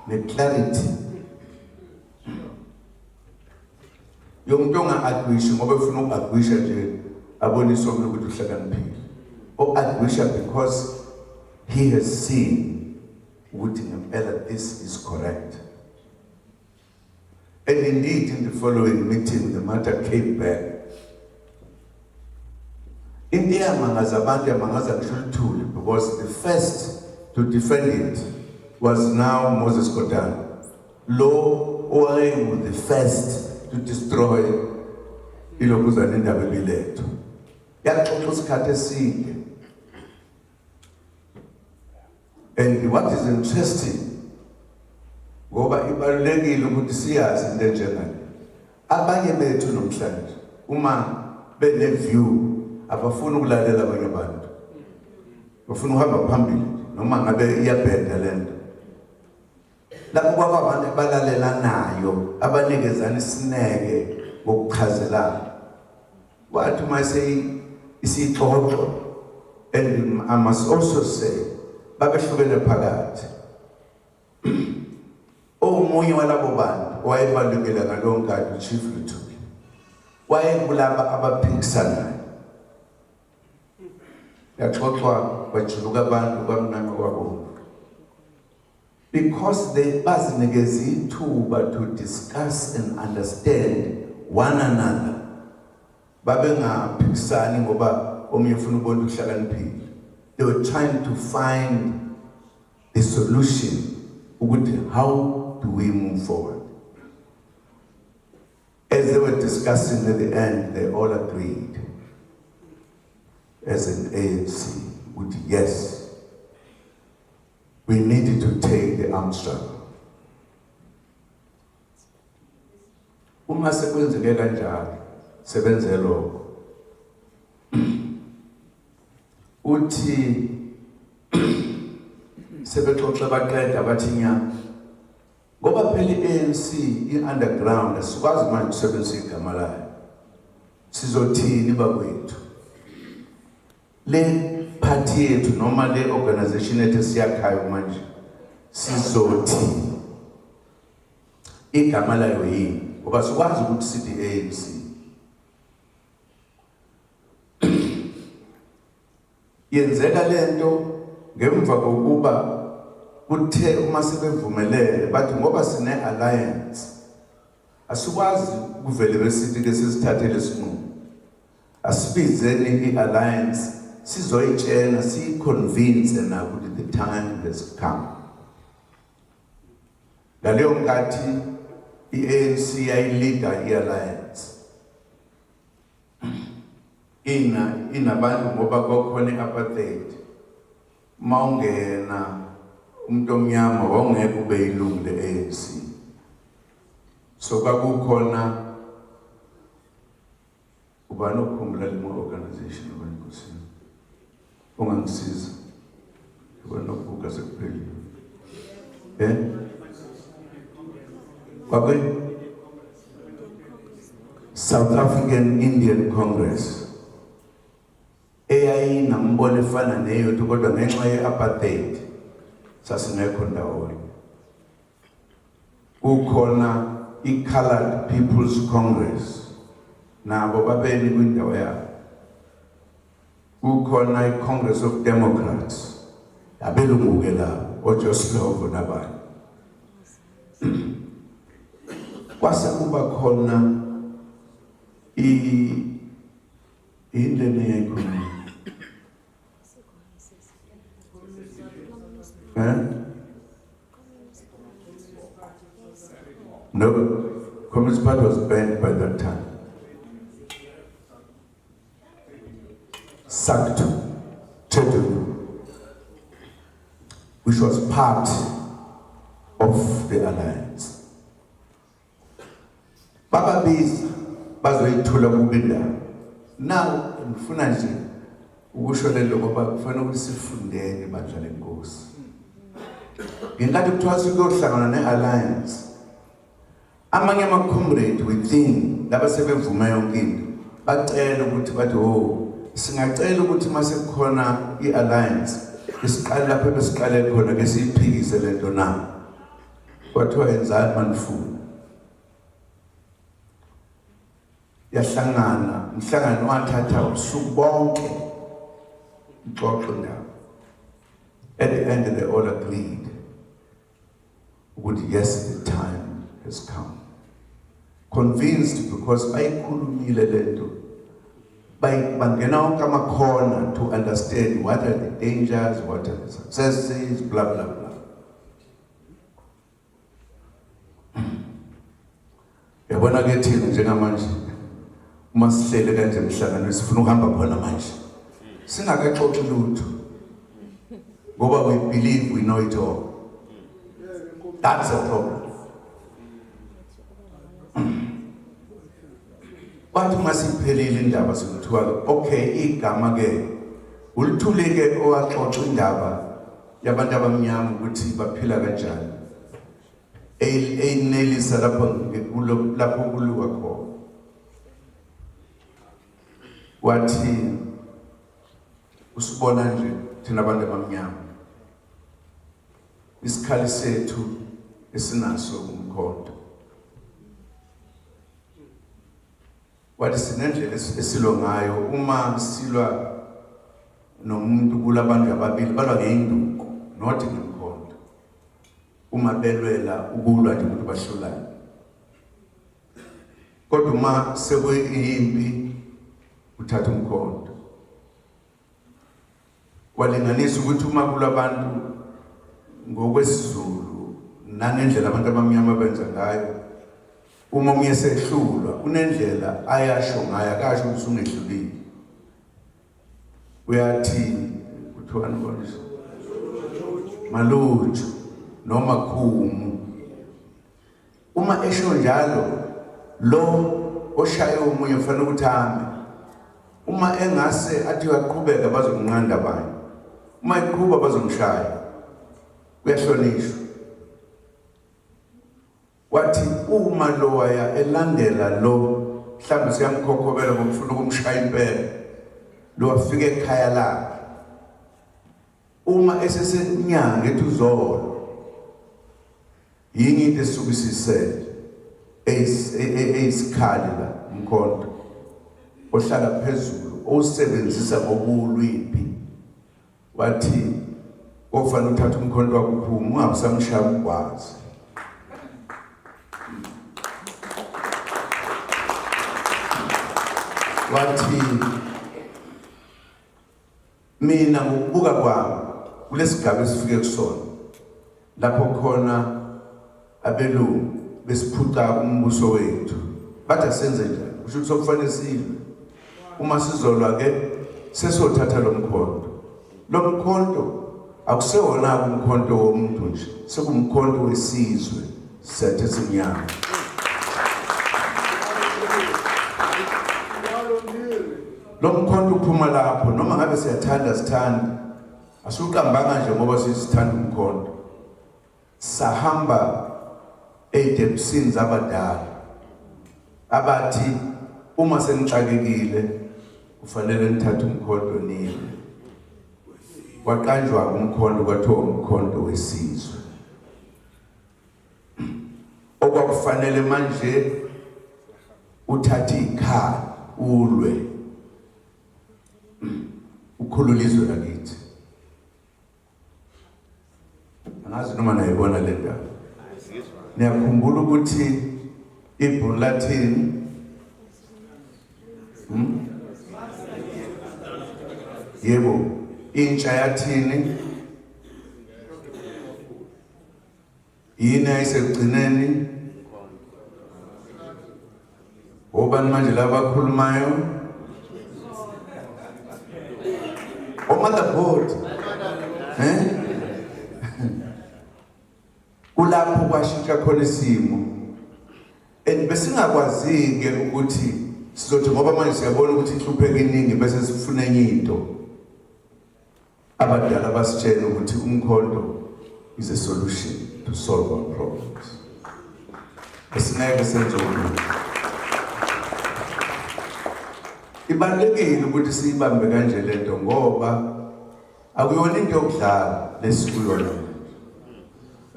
ne-clarity yomuntu onga-agwisha ngoba efuna uku-agwisha nje abonise omunye ukuthi uhlakaniphile, o-agwisha because he has seen ukuthi ngempela this is correct. And indeed, in the following meeting, the matter came back. Into eyamangaza abantu, yamangaza ngisho uLuthuli, because the first to defend it was now Moses Kotane, lo owayengu the first to destroy ilokhuzana indaba ebilethu. Yaxoxa isikhathi eside. And what is interesting, ngoba ibalulekile ukuthi siyazi into enjengale, abanye bethu namhlanje uma bene view abafuni ukulalela abanye abantu, bafuna ukuhamba phambili noma ngabe iyabheda lento. Lapho kwaba abantu abalalelanayo, abanikezana isineke ngokuchazelana. Wathi uma isixoxo, and I must also say babehlukene phakathi. Omunye walabo bantu owayebalulekile ngalowo nkathi, uChief Luthuli, wayekulaba abaphikisanayo. Yaxoxwa, kwajuluka abantu, kwamnyama kwabomvu, because they bazinikeza ithuba to discuss and understand one another. Babengaphikisani ngoba omunye ufuna ukubona uhlakaniphile. They were trying to find the solution ukuthi how do we move forward. As they were discussing, at the end they all agreed as an ANC ukuthi yes, we needed to take the armed struggle. Uma sekwenzeke kanjalo, sebenze lokho, uthi sebexoxe baqeda, bathi nya, ngoba phela i-ANC i-underground, asikwazi manje ukusebenzisa igama layo. Sizothini bakwethu le party yethu noma le organization ethu esiyakhayo manje? Sizothi igama layo yini, ngoba sikwazi ukuthi sithi ANC? Yenzeka lento ngemva kokuba kuthe uma sebevumelene, bathi ngoba sine alliance asikwazi ukuvele besithi ke sisithathele isinqumo, asibizeni i-alliance sizoyitshela, siyi-convince na ukuthi the time has come. Ngaleyo nkathi i-ANC yayi-leada i-alliance, ina inabantu, ngoba kwakhona i-apartheid, mawungena umuntu omnyama wawungeke ube ilungu le-ANC. So kwakukhona ubani okukhumbula limo organization abankosini ongangisiza, ubani okuguga sekuphelile, kwakwe South African Indian Congress, eyayinambono efana neyethu, kodwa ngenxa ye-apartheid sasingekho ndawonye. Kukhona i-Colored People's Congress, nabo babeni kwindawo yabo. Kukhona i-Congress of Democrats, abelungu-ke labo, oJoe Slovo nabanye. Kwase kuba khona yini lena eyayikhona? Eh? No, Communist Party was banned by that time. SACTU, TEDU, which was part of the alliance. Bababiza bazoyithula kubo indaba. Now ngifuna nje ukusho lelo ngoba kufanele ukuthi sifundeni bandla lenkosi. Ngenkathi kuthiwa sikuyohlangana ne-alliance, amanye ama-comrade within laba sebevuma yonke into bacela ukuthi bathi, oh, singacela ukuthi mase kukhona i-alliance isiqale lapho besiqale khona ke siyiphikise lento na. Kwathiwa yenzani manifuna. Yahlangana umhlangano wathatha usuku bonke ixoxo indaba. At the end they all agreed ukuthi yes, the time has come. Convinced because bayikhulumile lento, bangena wonke amakhona to understand what are the dangers, what are the successes, blah blah blah. Yabona ke thina njengamanje uma sihlele kanje emhlanganweni sifuna ukuhamba khona manje singakaxoxi lutho ngoba we believe we know it all. That's a problem. Bathi uma siphelile indaba sekuthiwa okay, igama ke ulithule ke owaxoxa indaba yabantu abamnyama ukuthi baphila kanjani, eyinelisa lapho lapho kuliwa khona. Wathi usibona nje thina abantu abamnyama, isikhali sethu esinaso umkhonto. Wathi sinendlela esilwa ngayo. Uma silwa nomuntu kulabantu ababili balwa ngeinduku, not ngemkhonto. Uma belwela ukulwa nje ukuthi bahlulane, kodwa uma sekuyimpi uthatha umkhonto. Walinganisa ukuthi uma kulabantu ngokwesiZulu nangendlela abantu abamnyama benza ngayo, uma omunye sehlulwa kunendlela ayasho ngayo, akasho ukuthi ungehlulile, uyathi kuthiwani konje, maluju noma khumu. Uma esho njalo lo oshaye omunye ufanele ukuthi ame. Uma engase athi uyaqhubeka bazomnqanda abanye, uma eqhuba bazomshaya. Kuyahlonishwa. Wathi uma lo waya elandela lo mhlawumbe siyamkhokhobela ngokufuna ukumshaya impela, lo wafika ekhaya lakhe uma esesenyanga ethi uzolo yini into esuke isisele eyisikhali la, umkhonto ohlala phezulu owusebenzisa ngokulwimpi. Wathi kofanele uthathe umkhonto wakho uphume, ungabe usamshaya umgwazi. Wathi mina ngokubuka kwami kulesigaba esifike kusona lapho khona abelungu besiphuca umbuso wethu, bathi asenze njani, kusho ukuthi sokufanele silwe. Uma sizolwa ke sesothatha lo mkhonto. Lo mkhonto akusewona umkhonto womuntu nje, sekumkhonto wesizwe sethu esimnyama. Lo mkhonto uphuma lapho noma ngabe siyathanda sithanda, asuqambanga nje ngoba sisithanda umkhonto. Sahamba ey'tebusini zabadala abathi uma senixakekile kufanele nithathe umkhonto nilwe. Kwaqanjwa umkhonto kwathiwa umkhonto wesizwe, okwakufanele manje uthathe ikhali ulwe. Ukhulula izwe lakithi. Angazi noma nayibona le ndaba. Niyakhumbula ukuthi ibhunu lathini? Hmm? Yebo, intsha yathini? Yini ayisekugcineni? Obani manje laba abakhulumayo? O-motherboard. Eh? Kulapho kwashintsha khona isimo. And besingakwazi-ke ukuthi sizothi ngoba manje siyabona ukuthi inhlupheko iningi bese sifuna enye into. Abadala basitshela ukuthi umkhonto is a solution to solve our problems. Esingeke senze okunye. Ibalulekile ukuthi siyibambe kanje lento ngoba akuyona into yokudlala lesikuyona.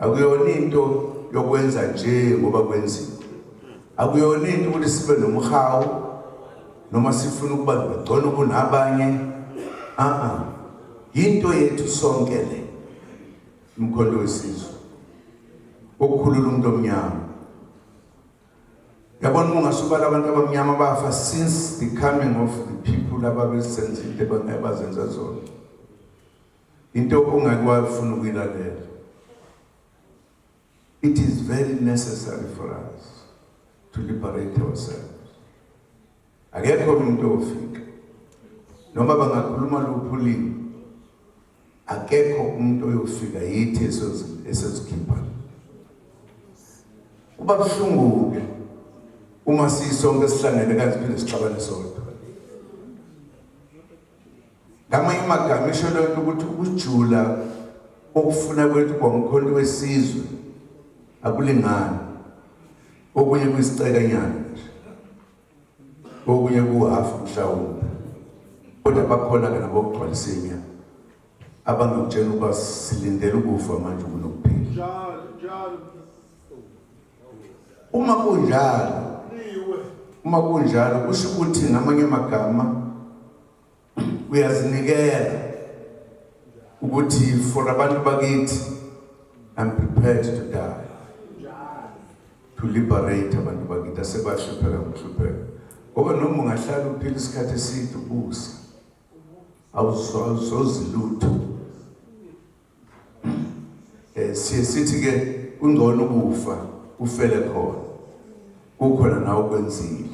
Akuyona into yokwenza nje ngoba kwenziwa. Akuyona into ukuthi sibe nomhawu noma sifuna ukuba ngcono kunabanye. A-a. Yinto yethu sonke le. Umkhonto wesizwe. Ukukhulula umuntu omnyama. Yabona uma ungasubala abantu abamnyama bafa since the coming of the people ababesenza into abazenza zona. Into ongake wafuna ukuyilalela. It is very necessary for us to liberate ourselves. Akekho umuntu ofika. Noma bangakhuluma luphi ulimi. Akekho umuntu oyofika yithi esozikhipha. Kuba buhlungu ke uma sisonke sihlangene kanje siphinde sixabane sodwa. Ngamanye amagama isho lento ukuthi ukujula okufuna kwethu kwamkhonto wesizwe akulingani. Okunye kuyisicekanyana nje. Okunye kuhafu mhlawumbe. Kodwa bakhona ke nabokugcwalisa inyama. Abangakutshela ukuba silindele ukufa manje kunokuphila.
Njalo, njalo.
Uma kunjalo, uma kunjalo kusho ukuthi ngamanye amagama uyazinikela ukuthi for abantu bakithi I'm prepared to die to liberate abantu bakithi asebahlupheka ngokuhlupheka ngoba noma ungahlala uphila isikhathi eside ubusa awuzozi lutho. Siye sithi ke kungcono ukufa ufele khona kukhona nawe okwenzile.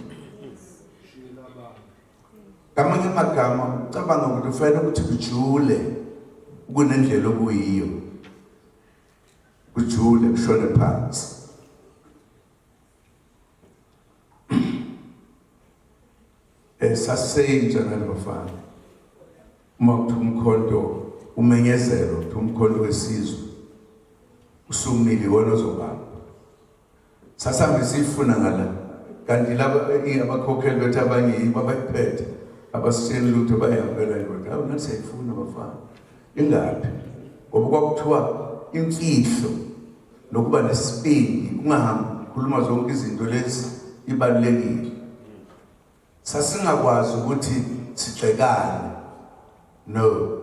Ngamanye amagama ucabanga ukuthi ufanele ukuthi kujule kunendlela okuyiyo, kujule kushone phansi. Saseyintsha nani bafana, uma kuthiwa umkhonto umenyezelo, kuthiwa umkhonto wesizwe usumile iwona ozobamba. Sasambe siyifuna ngala kanti laba abakhokheli bethu abanye yibo abayiphethe abasitsheli lutho, bayihambela nje kodwa awu nathi siyayifuna bafana ingaphi, ngoba kwakuthiwa imfihlo nokuba nesibindi ungahambi ukhuluma zonke izinto lezi ibalulekile. Sasingakwazi ukuthi sigxekane, no,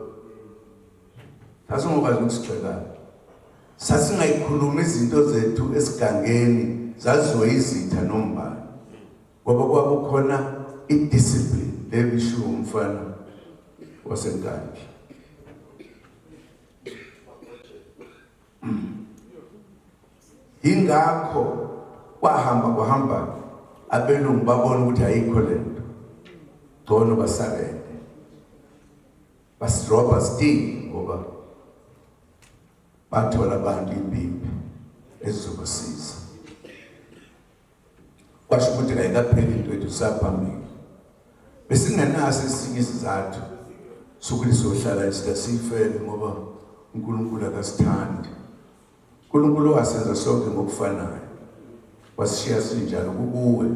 sasingakwazi ukuthi sigxekane, sasingayikhuluma izinto zethu esigangeni zaziwe izitha nombani, ngoba kwakukhona i-discipline lebishiwo umfana waseNkandla. Ingakho kwahamba kwahamba abelungu babona ukuthi ayikho lento, gcono basabele basidrobha still, ngoba bathola abantu impimpi ezizobasiza. Kwasho ukuthi kayikapheli into yethu, saphambili besingenaso esinye isizathu sokuthi siyohlala isika siyifele, ngoba uNkulunkulu akasithandi. uNkulunkulu wasenza sonke ngokufanayo, wasishiya sinjalo. Kukuwe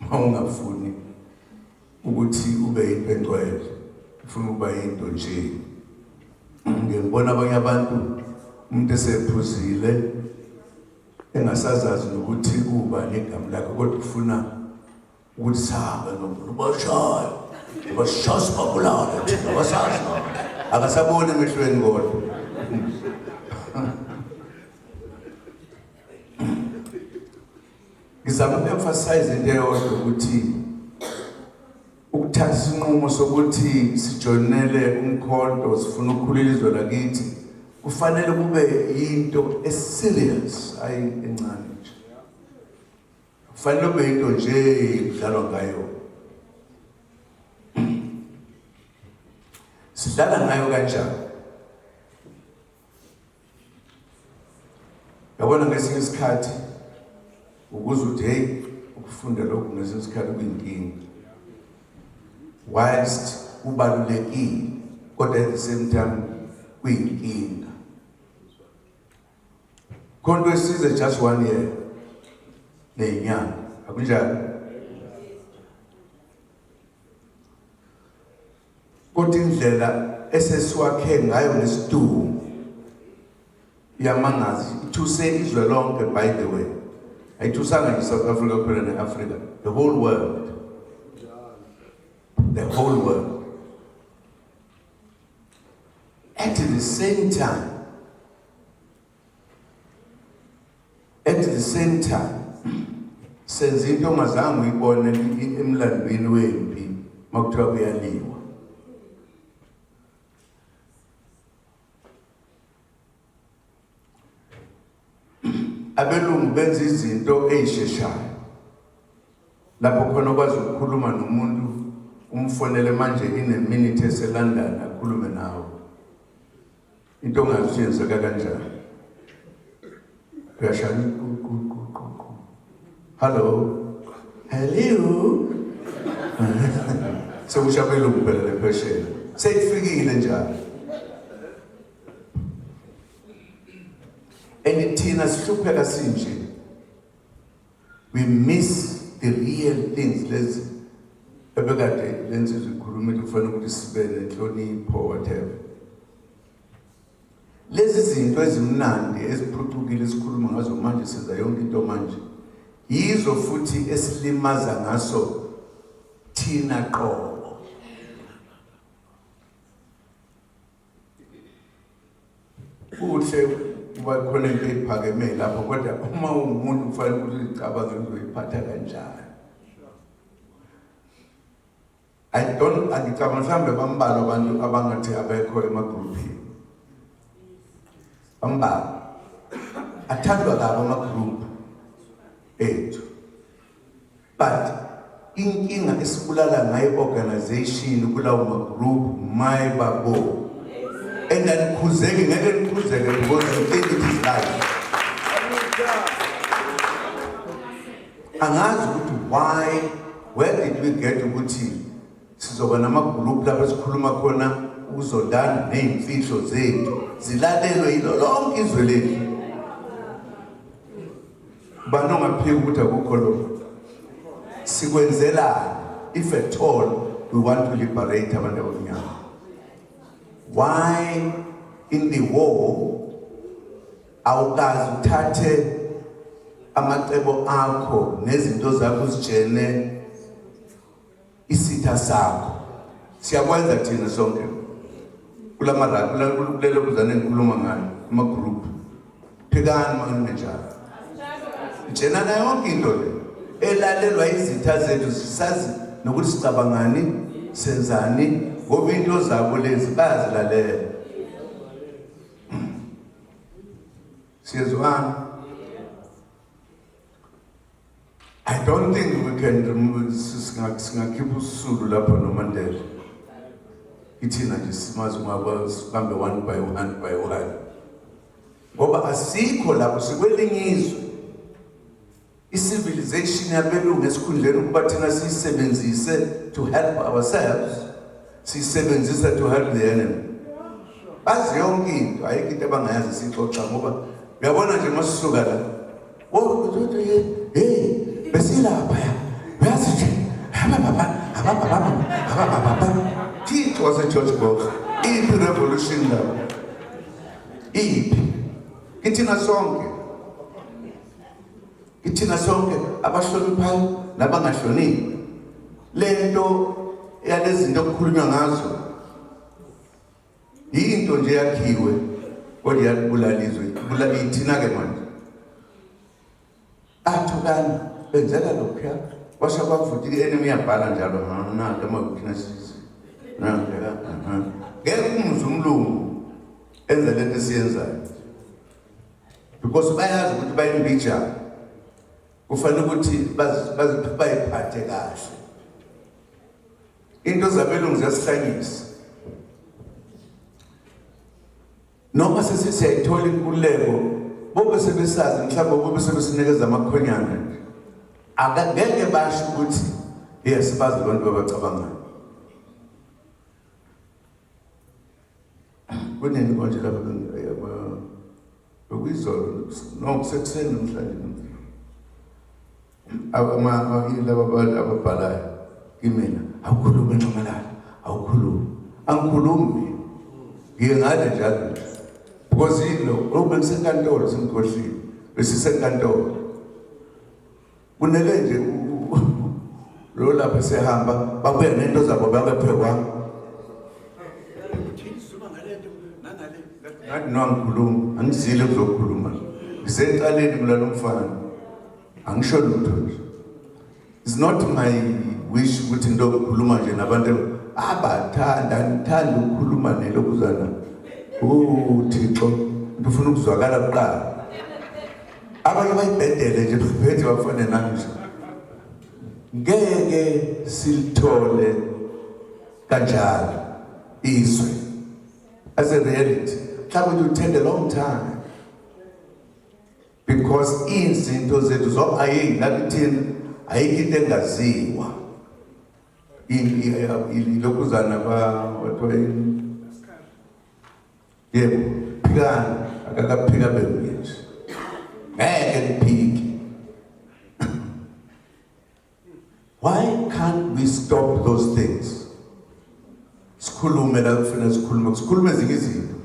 uma ungafuni ukuthi ube yinto engcwele, ufuna ukuba yinto nje. Ngibona abanye abantu umuntu esephuzile engasazazi nokuthi ubani igama lakhe, kodwa ufuna ukuthi sabe nomuntu bashaya. Bashaya sibabulala thina basazi. Akasaboni emehlweni kodwa. Ngizama uku-emphasize into eyodwa ukuthi ukuthatha isinqumo sokuthi sijoyinele umkhonto, sifuna ukukhulula izwe lakithi, kufanele kube into e-serious, ayi encane nje. Kufanele kube into nje kudlalwa ngayo. Sidlala ngayo kanjani? Yabona, ngesinye isikhathi ukuze uthi, hey, ukufunda lokhu ngesinye isikhathi kuyinkinga, whilst kubalulekile, kodwa at the same time kuyinkinga. Khonto esize just one year neyinyanga, akunjalo? Kodwa indlela esesiwakhe ngayo nesidumo iyamangaza, ithuse izwe lonke. By the way, ayithusanga nje South Africa kuphela ne-Africa, the whole world, the whole world. At the same time, at the same time senza into ongazange uyibone emlandweni wempi makuthiwa kuyaliwa. Abelungu benza izinto ey'sheshayo lapho khona ukwazi ukukhuluma nomuntu, umfonele manje in a minute eseLondon, akhulume nawe, into ongazi ukuthi yenzeka kanjani. Uyashaya qu qu qu qu qu, "Hello, hello," sekusho abelungu phela lephesheya, seyifikile njalo. And thina sihlupheka sinje, we miss the real things lezi ebekade lensizwa ikhuluma ukuthi kufanele ukuthi sibe nenhlonipho, whatever. Lezi zinto ezimnandi eziphucukile esikhuluma ngazo manje, senza yonke into manje, yizo futhi esilimaza ngaso thina qobo. Kuhle kuba khona into ephakeme lapho, kodwa uma ungumuntu kufanele ukuthi uzicabange uzoyiphatha kanjani. I don't, angicabanga mhlawumbe bambalwa abantu abangathi abekho emagruphini, bambalwa. Athandwa kabi ama-group ethu, but inkinga esibulala ngayo organization kulawo ma-group, my babo, and anikhuzeki, ngeke nikhuzeke because you think it is life. Angazi ukuthi why, where did we get ukuthi sizoba namagroup lapho esikhuluma khona ukuzondana ney'mfihlo zethu zilalelwe yilo lonke izwe lethu. Bani ongaphika ukuthi akukho lokho? Sikwenzelani if at all we want to liberate abantu abamnyama? Why in the war awukazi uthathe amacebo akho nezinto zakho uzitshene isitha sakho? Siyakwenza thina sonke kulama kulelo kuzane ngikhuluma ngayo, ama-group. Phikani uma ngingenjalo. Tshenana yonke into le elalelwa izitha zethu, sisazi nokuthi sicabangani, senzani, ngoba into zabo lezi bayazilalela. Siyezwana? I don't think we can remove, singakhipha usulu lapho noMandela. Ithina nje simazi ungaba sibambe one by one by one. Ngoba asikho lapho, sikwelinye izwe. I-civilization yabelungu, esikhundleni ukuba thina siyisebenzise to help ourselves, siyisebenzisa to help the enemy. Bazi yonke into, ayikho into abangayazi sixoxa, ngoba uyabona nje masisuka la. Oh, hey, besilapha ya. Uyazi nje, ababa ababa ababa ababa. Thixo wase George Goch, iphi revolution lapho? Iphi? Ithina sonke. Ithina sonke, abahloniphayo nabangahloniphi. Lento yalezi zinto okukhulunywa ngazo yinto nje yakhiwe kodwa iyalibulala izwe, ibulala ithina-ke manje. Athukani benzela lokhuya kwasha kwavuthi i-enemy iyabhala njalo nanti ama-weaknesses nanti ngeke umuzwe umlungu enze lento esiyenzayo because bayazi ukuthi bayimbijana kufanele ukuthi bayiphathe kahle into zabelungu ziyasihlanyisa noma sesisiyayithola inkululeko bobe sebesazi mhlawumbe bobe sebesinikeza amakhonyana nje akangeke basho ukuthi yes bazi abantu abacabangayo kunini konje lapha bekuyizolo no kusekuseni namhlanje laba ababhalayo kimina awukhulumi nxamalala awukhulumi angikhulumi mina ngiye ngale njalo because yini lo lokhu bengisenkantolo sengikhohliwe besisenkantolo kunele nje lo lapho sehamba babuya nento zabo babephekwa ngathi no angikhulumi angizile kuzokhuluma ngisecaleni mina lo mfana angisho lutho nje it's not my wish ukuthi ngilokukhuluma nje nabantu abathanda ngithanda ukukhuluma nelokuzana uThixo ufuna ukuzwakala kuqala abanye bayibhedele nje baphethe bafane nami nje ngeke silithole kanjalo izwe as a reality mhlawumbe it will take a long time because izinto zethu zo ayi lakithina ayikho into engaziwa ilokhuzana ba wathiwa yini Yebo, phikani, akakaphika bengiye nje. Ngeke ngiphike. Why can't we stop those things? Sikhulume la kufanele sikhulume, sikhulume ezinye izinto.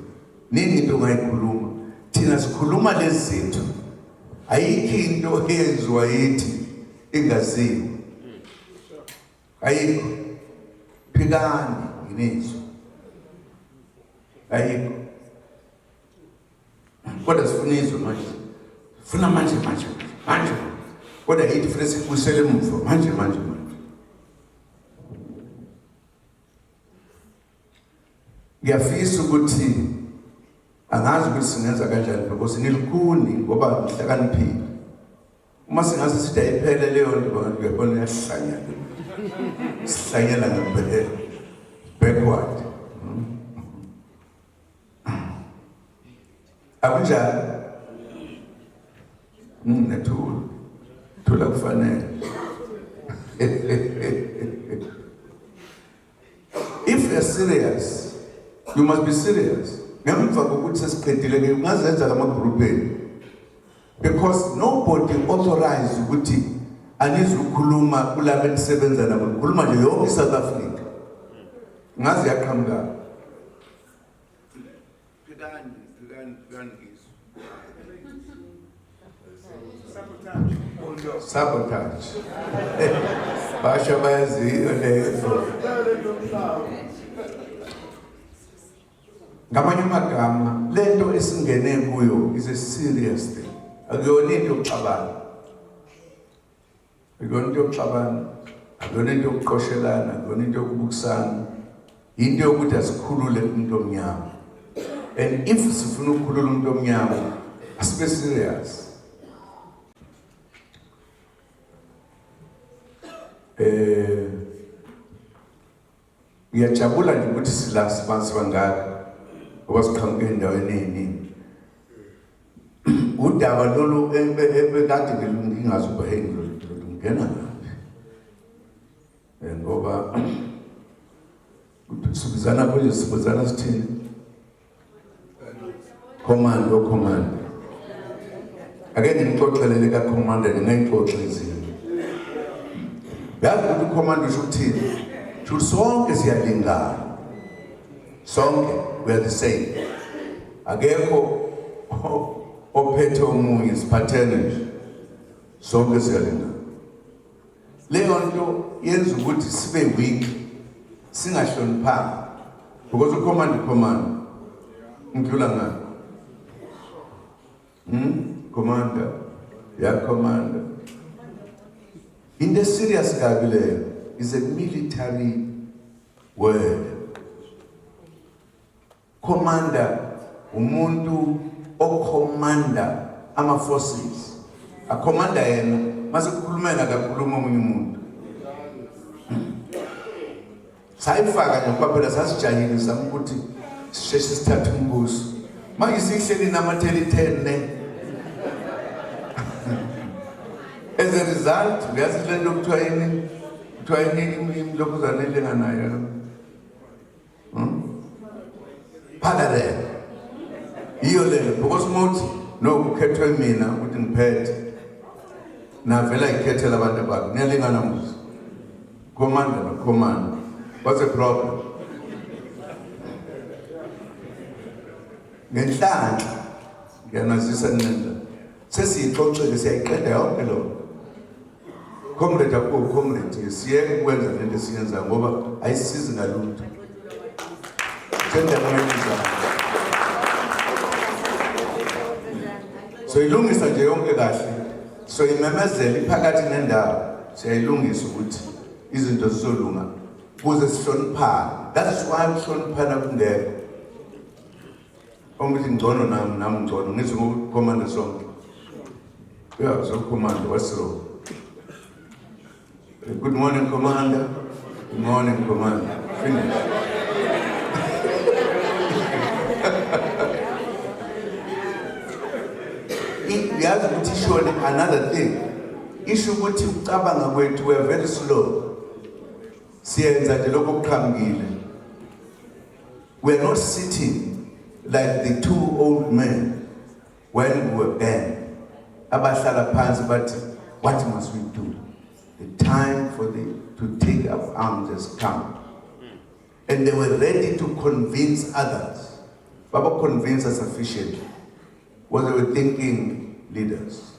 Nini into ongayikhuluma? Thina sikhuluma lezi zinto. Ayikho into eyenziwa yithi ingaziwa. Ayikho. Phikani nginizwe. Ayikho. Kodwa sifuna izwe manje. Funa manje manje manje. Kodwa yithi funa sikubuyisele emuva manje manje manje. Ngiyafisa ukuthi angazi ukuthi singenza kanjani because nilikhuni ngoba nihlakaniphile. Uma singaze sithi ayiphele leyo nto bantu uyabona iyahlanya ke. Sihlanyela ngempela. Backward. Akunjalo? Nethula. Thula kufanele. If you're serious, you must be serious. Ngemva kokuthi sesiqedile ke ungazenza lama group enu. Because nobody authorized ukuthi anizukhuluma kulabo enisebenza nabo, nikhuluma nje yonke iSouth Africa. Ngaze yaqhamuka. Phikani, phikani, phikani ngizwe. Sabotage. Basho bayaziyo leyo. Ngamanye amagama lento esingene kuyo is a serious thing. Akuyona into yokuxabana. Akuyona into yokuxabana, akuyona into yokuqoshelana, akuyona into yokubukisana. Into yokuthi asikhulule umuntu omnyama. And if sifuna ukukhulula umuntu omnyama, asibe serious. Eh Ngiyajabula nje ukuthi sila sibansi bangaka ngoba siqhamuke endaweni eyiningi. Udaba lolu ebekade ngingazi ukuba hey ngizolungena ngaphi. Eh, ngoba sibizana konje sibizana sithini? Command o command. Ake ngimxoxele leka commander ngingayixoxi izinto. Yazi ukuthi ucommand usho ukuthini? Sho sonke siyalingana. Sonke we are the same. Akekho ophethe omunye siphathene nje. Sonke siyalingana. Leyo nto yenza ukuthi sibe weak. Singahloniphanga. Because ucommand command. Ngidlula ngani? Commander. Ya commander. Into serious kabi leyo is a military word. Commander umuntu okhomanda ama forces. Akhomanda yena mase kukhulumela kakhuluma omunye umuntu. Sayifaka nje ngoba phela sasijahile zama ukuthi sisheshe sithathe umbuso. Manje sihleli namatheli 10 ne. As a result, uyazi le nto kuthiwa yini? Kuthiwa yini imlokhuzana elinganayo? Parallel. Iyo leyo because muthi no kukhethwe mina ukuthi ngiphethe. Navela ikhethela abantu bakhe. Niyalingana muzi. Commander no commander. What's the problem? Ngenhlanhla ngiyanazisa nina. Sesiyixoxile siyayiqeda yonke lo. Comrade akho comrade siyeke ukwenza lento esiyenza ngoba ayisizi ngalutho. Sendakuyenza. So ilungisa nje yonke kahle. So imemezela iphakathi nendawo. Siyayilungisa ukuthi izinto zizolunga kuze sihloniphane. That's why ukuhloniphana kungekho. Ongithi ngcono nami nami ngcono ngithi ngokukhomanda sonke. Yeah, so commander, what's wrong? Good morning, Commander. Good morning, Commander. Finish. Yazi ukuthi ishone another thing. Isho ukuthi ucabanga kwethu we are very slow. Siyenza nje lokho okuqhamukile. We are not sitting like the two old men when we were banned. Abahlala phansi bathi what must we do? The time for the to take up arms has come. And they were ready to convince others. Baba convinced us sufficiently. Was they were thinking leaders.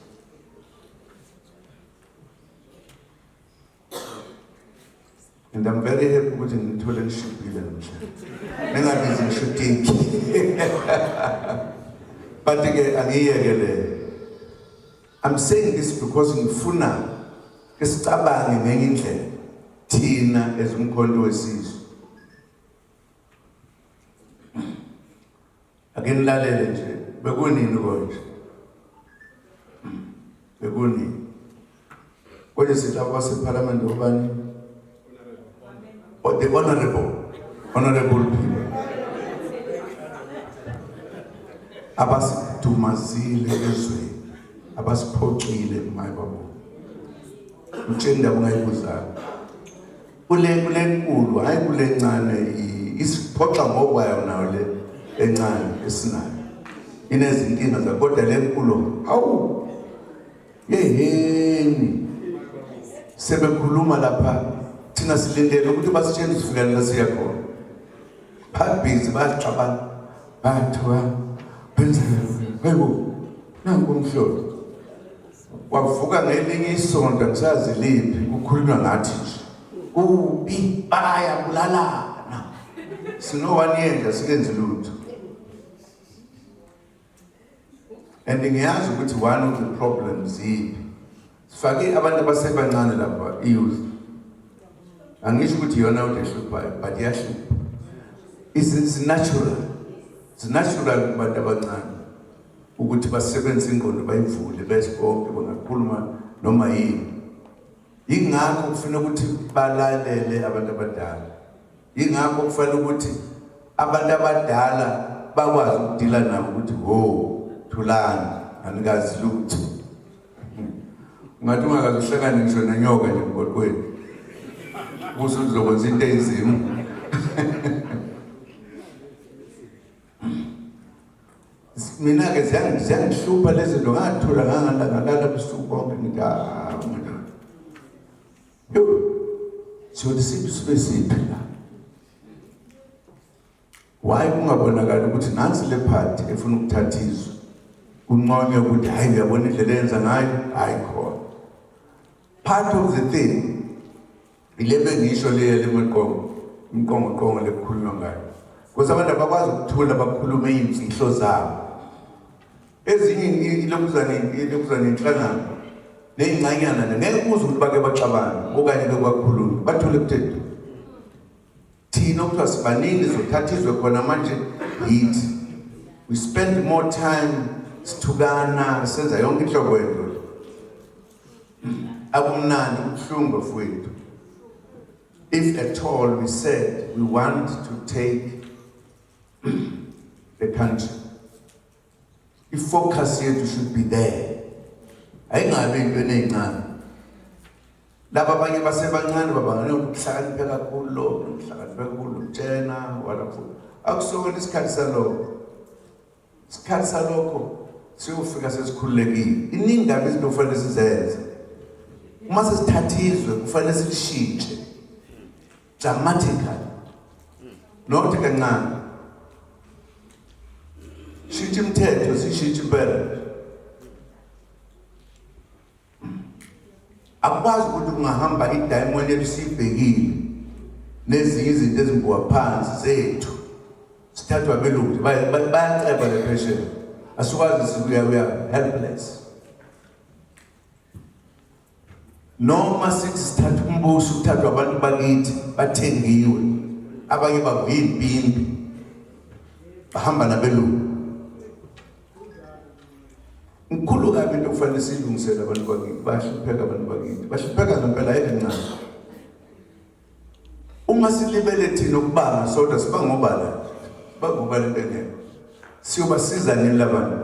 And I'm very happy ukuthi ngithole nishibhile namhlanje. Ningabizi ngisho tiki. But ke angiyeke le. I'm saying this because ngifuna ke sicabange ngenye indlela thina as umkhonto wesizwe. Ake nilalele nje bekunini konje. Bekunini. Konje sithi abaseParliament obani? Oh, the honorable people. Abasidumazile ezweni, abasiphoxile maye babo. Utsheni indaba ungayibuzanga. Kule nkulu, hayi kule ncane isiphoxa ngokwayo nayo le encane esinayo. Inezinkinga zayo kodwa le nkulu hawu yeheni. Sebekhuluma lapha thina silindele ukuthi basitshele sifika la siya khona. Babhizi baxabana bathiwa benza hayibo nangu umhlolo. Kwavuka ngelinye isonto ngisazi liphi kukhulunywa ngathi nje. Kubi bayabulalana. Sino one year nje asikenzi lutho. And ngiyazi ukuthi one of the problems yiphi. Sifake abantu abasebancane lapha i-youth. Angisho ukuthi iyona into ehluphayo but iyahlupha. It's natural. It's natural kubantu abancane ukuthi basebenzise ingqondo bayivule bese bonke bangakhuluma noma yini. Ingakho kufanele ukuthi balalele abantu abadala. Ingakho kufanele ukuthi abantu abadala bakwazi ukudila nabo ukuthi ho thulani anikazi lutho. Ungathi ungakaze uhlangane ngisho nenyoka nje emgwaqweni. Kuze uzokwenza into enzima. Mina ke ziyangihlupha lezi zinto ngathula ngalala busuku bonke ngithi ah mina. Yo. Siyothi siphi sibe siphi la. Why kungabonakali ukuthi nansi le party efuna ukuthatha izwe. Kunconywe ukuthi hayi uyabona indlela eyenza ngayo, hayi khona. Part of the thing ile bengisho le lemaqongo. Imqongoqongo lekukhulunywa ngayo. Because abantu abakwazi ukuthula bakhulume iy'mfihlo zabo. Ezinye ilokuzana inhlangano ney'ncanyana ngeke uzwe ukuthi bake baxabana okanye ke kwakhuluma bathule kuthethu. Thina okuthiwa sibaningi zothatha izwe khona manje yithi. We spend more time sithukana senza yonke inhlobo yento. Akumnandi, kubuhlungu bafowethu. If at all we said we want to take the country, i-focus yethu should be there. Ayingabi into eneyincane. Laba abanye basebancane babangane ukuhlakaniphe kakhulu lo, ukuhlakaniphe kakhulu mtshena walapho. Akusona isikhathi salokho. Isikhathi salokho siyofika sesikhululekile. Iningi kabi izinto kufanele sizenze. Uma sesithatha izwe kufanele silishintshe dramatically, not kancane. Shintsha imithetho, sishintshe impela. Akukwazi ukuthi kungahamba i-diamond yethu siyibhekile nezinye izinto ezimbiwa phansi zethu sithathwa abelungu bayaceba le phesheya, asikwazi sikuya, we are helpless. Noma sithi sithatha umbuso uthathwa abantu bakithi bathengiwe, abanye babo yimpimpi bahamba nabelungu. Mkhulu kabi into okufanele siyilungisele abantu bakithi, bayahlupheka abantu bakithi, bahlupheka ngempela ayikancane. Uma silibele thina ukubanga sodwa sibangobala, sibangobala into engekho. Siyobasiza nini labantu?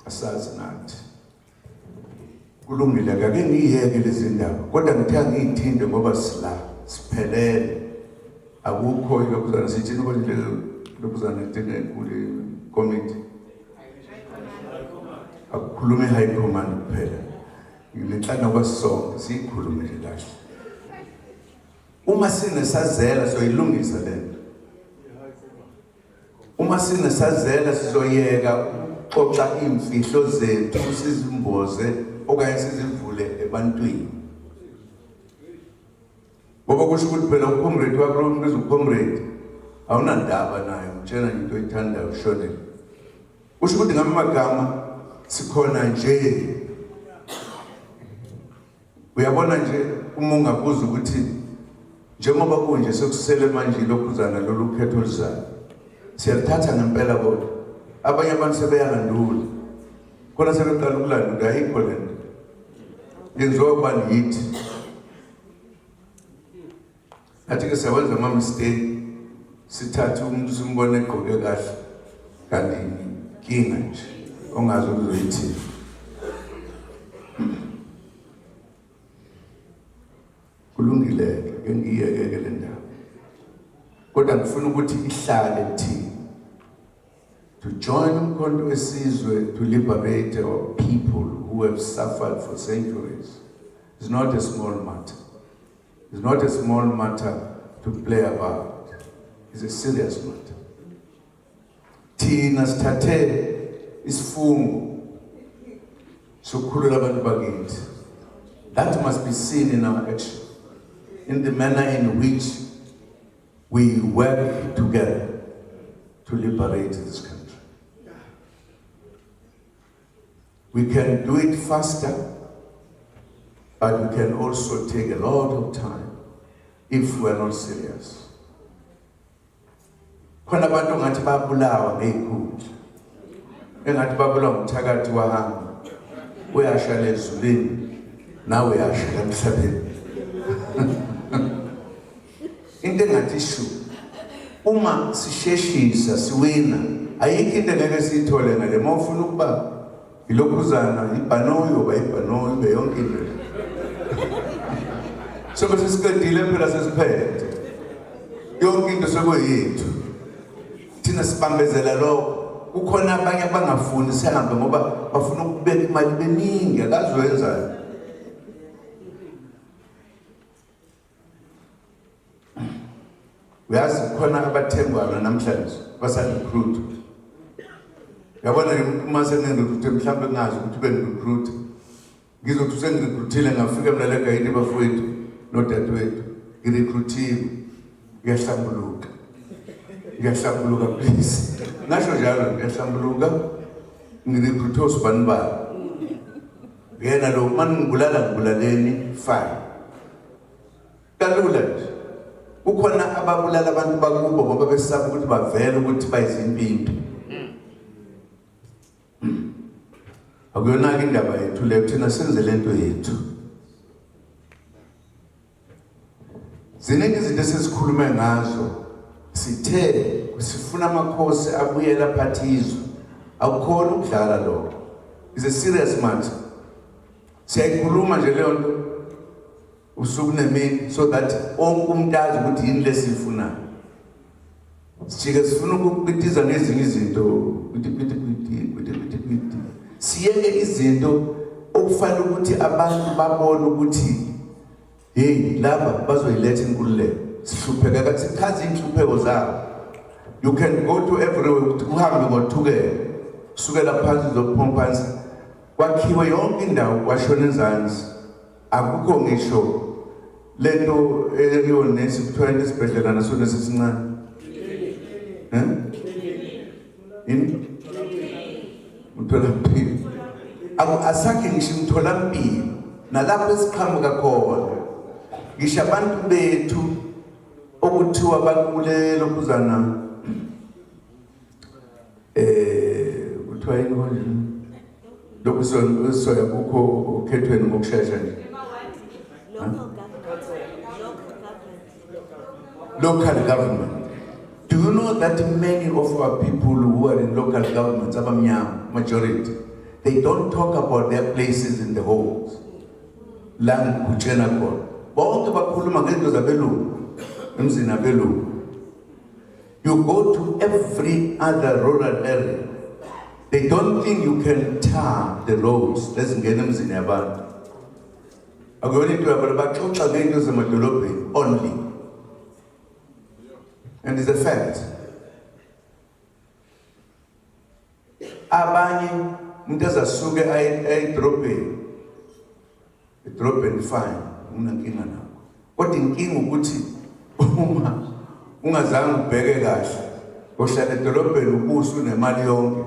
Asazi nathi. Kulungile ake ngiyeke lezi ndaba, kodwa ngithe angiyithinte ngoba sila siphelele. Akukho ilokuzana sithini konje lokuzana thina kule committee. Akukhulume high command kuphela. Nginenhlangano kwasonke siyikhulume nje kahle. Uma sinesazela soyilungisa lento. Uma sinesazela sizoyeka ukuxoxa imfihlo zethu sizimboze okanye sizivule ebantwini. Ngoba kusho ukuthi phela ucomrade wakho lo mbiza ucomrade awunandaba naye, umtshela nje into oyithandayo ushonele. Kusho ukuthi ngamagama sikhona nje. Uyabona nje uma ungabuza ukuthi njengoba kunje sekusele manje lokhuzana lolu khetho oluzayo siyalithatha ngempela kodwa abanye abantu sebeyalandula khona sebeqala ukulandula, ayikho le nto yenziwa ubani yithi. Athi-ke siyawenza ama-mistake, sithathe umuntu simbone egqoke kahle kanti inkinga nje ongazi ukuzoyithini. Kulungile-ke ke ngiyeke-ke le ndaba, kodwa ngifuna ukuthi ihlale kuthina to join uMkhonto weSizwe to liberate our people who have suffered for centuries is not a small matter. It's not a small matter to play about. It's a serious matter. Thina sithathe isifungo sokukhulula abantu bakithi. That must be seen in our action, in the manner in which we work together to liberate this country. We can do it faster, but we can also take a lot of time if we are not serious. Khona abantu ngathi babulawa ngey'khundla, engathi babulawa umthakathi wahamba uyasha lezulwini nawe uyasha emhlabeni. Into engathi shu uma sisheshisa siwina ayikho into engeke siyithole ngale. Uma ufuna ukuba ilokhuzana ibhanoyi oba ibhanoyi ube yonke into, sobe sesiqedile phela, sesiphethe yonke into sekuyethu. Thina sibambezela lokho. Kukhona abanye abangafuni sihambe ngoba bafuna ukubeka imali beningi, akazoyenzani. Uyazi khona abathengwayo namhlanje basarecruit. Yabona nje umuntu uma sengirecruit mhlawumbe ngingazi ukuthi bengirecruit, ngizothi usengirecruitile ngafika mina legayini bafowethu nodadewethu. Ngirecruitiwe. Ngiyahlambuluka. Ngiyahlambuluka, please. Ngasho njalo, ngiyahlambuluka. Ngirecruite usibani bani. Yena lo mani ngibulala, ngibulaleni, fine. Kalula nje. Kukhona ababulala abantu bakubo ngoba besaba ukuthi bavele ukuthi bayizimpimpi. Akuyona-ke indaba yethu leyo, thina senze lento yethu. Ziningi izinto esesikhulume ngazo. Sithe sifuna amakhosi abuyela aphathe izwe. Akukhona ukudlala lokho, is a serious matter. Siyayikhuluma nje leyo nto usuku nemini so that wonke umuntu azi ukuthi yini lesiyifunayo. Sijike sifuna ukukitiza ngezinye izinto, kwiti kwiti kwiti kwiti kwiti kwiti, siyeke izinto okufanele ukuthi abantu babone ukuthi hey, laba bazoyiletha inkululeko. Sihlupheka, sichaze inhlupheko zabo. You can go to everywhere, uhambe ngothukela, kusukela phansi uzophuma phansi, kwakhiwe yonke indawo, kwashona enzansi, akukho ngisho lento eyonesi kuthiwa into esibhedlela naso nesisincane, eh, yini, umtholampilo. Aku asakhe ngisho imtholampilo nalapho esiqhamuka khona. Ngisho abantu bethu okuthiwa bakule lokhuzana, kuthiwa yini konje lokhu, soya kukho okhethweni ngokushesha nje.
Local government. Local government.
Local government. Do you know that many of our people who are in local governments, abamnyama, majority, they don't talk about their places in the homes? La ngikutshena khona. Bonke bakhuluma ngezinto zabelungu, emzini abelungu. You go to every other rural area, they don't think you can tar the roads lezingena emzini yabantu. Akuyona into yabo, baxoxa ngento zemadolobheni only. And it's a fact. Abanye umuntu azasuke aye edrobheni. Edrobheni fine, unankinga nakho. Kodwa inkinga ukuthi uma ungazange ubheke kahle, uhlala edolobheni ubusu unemali yonke,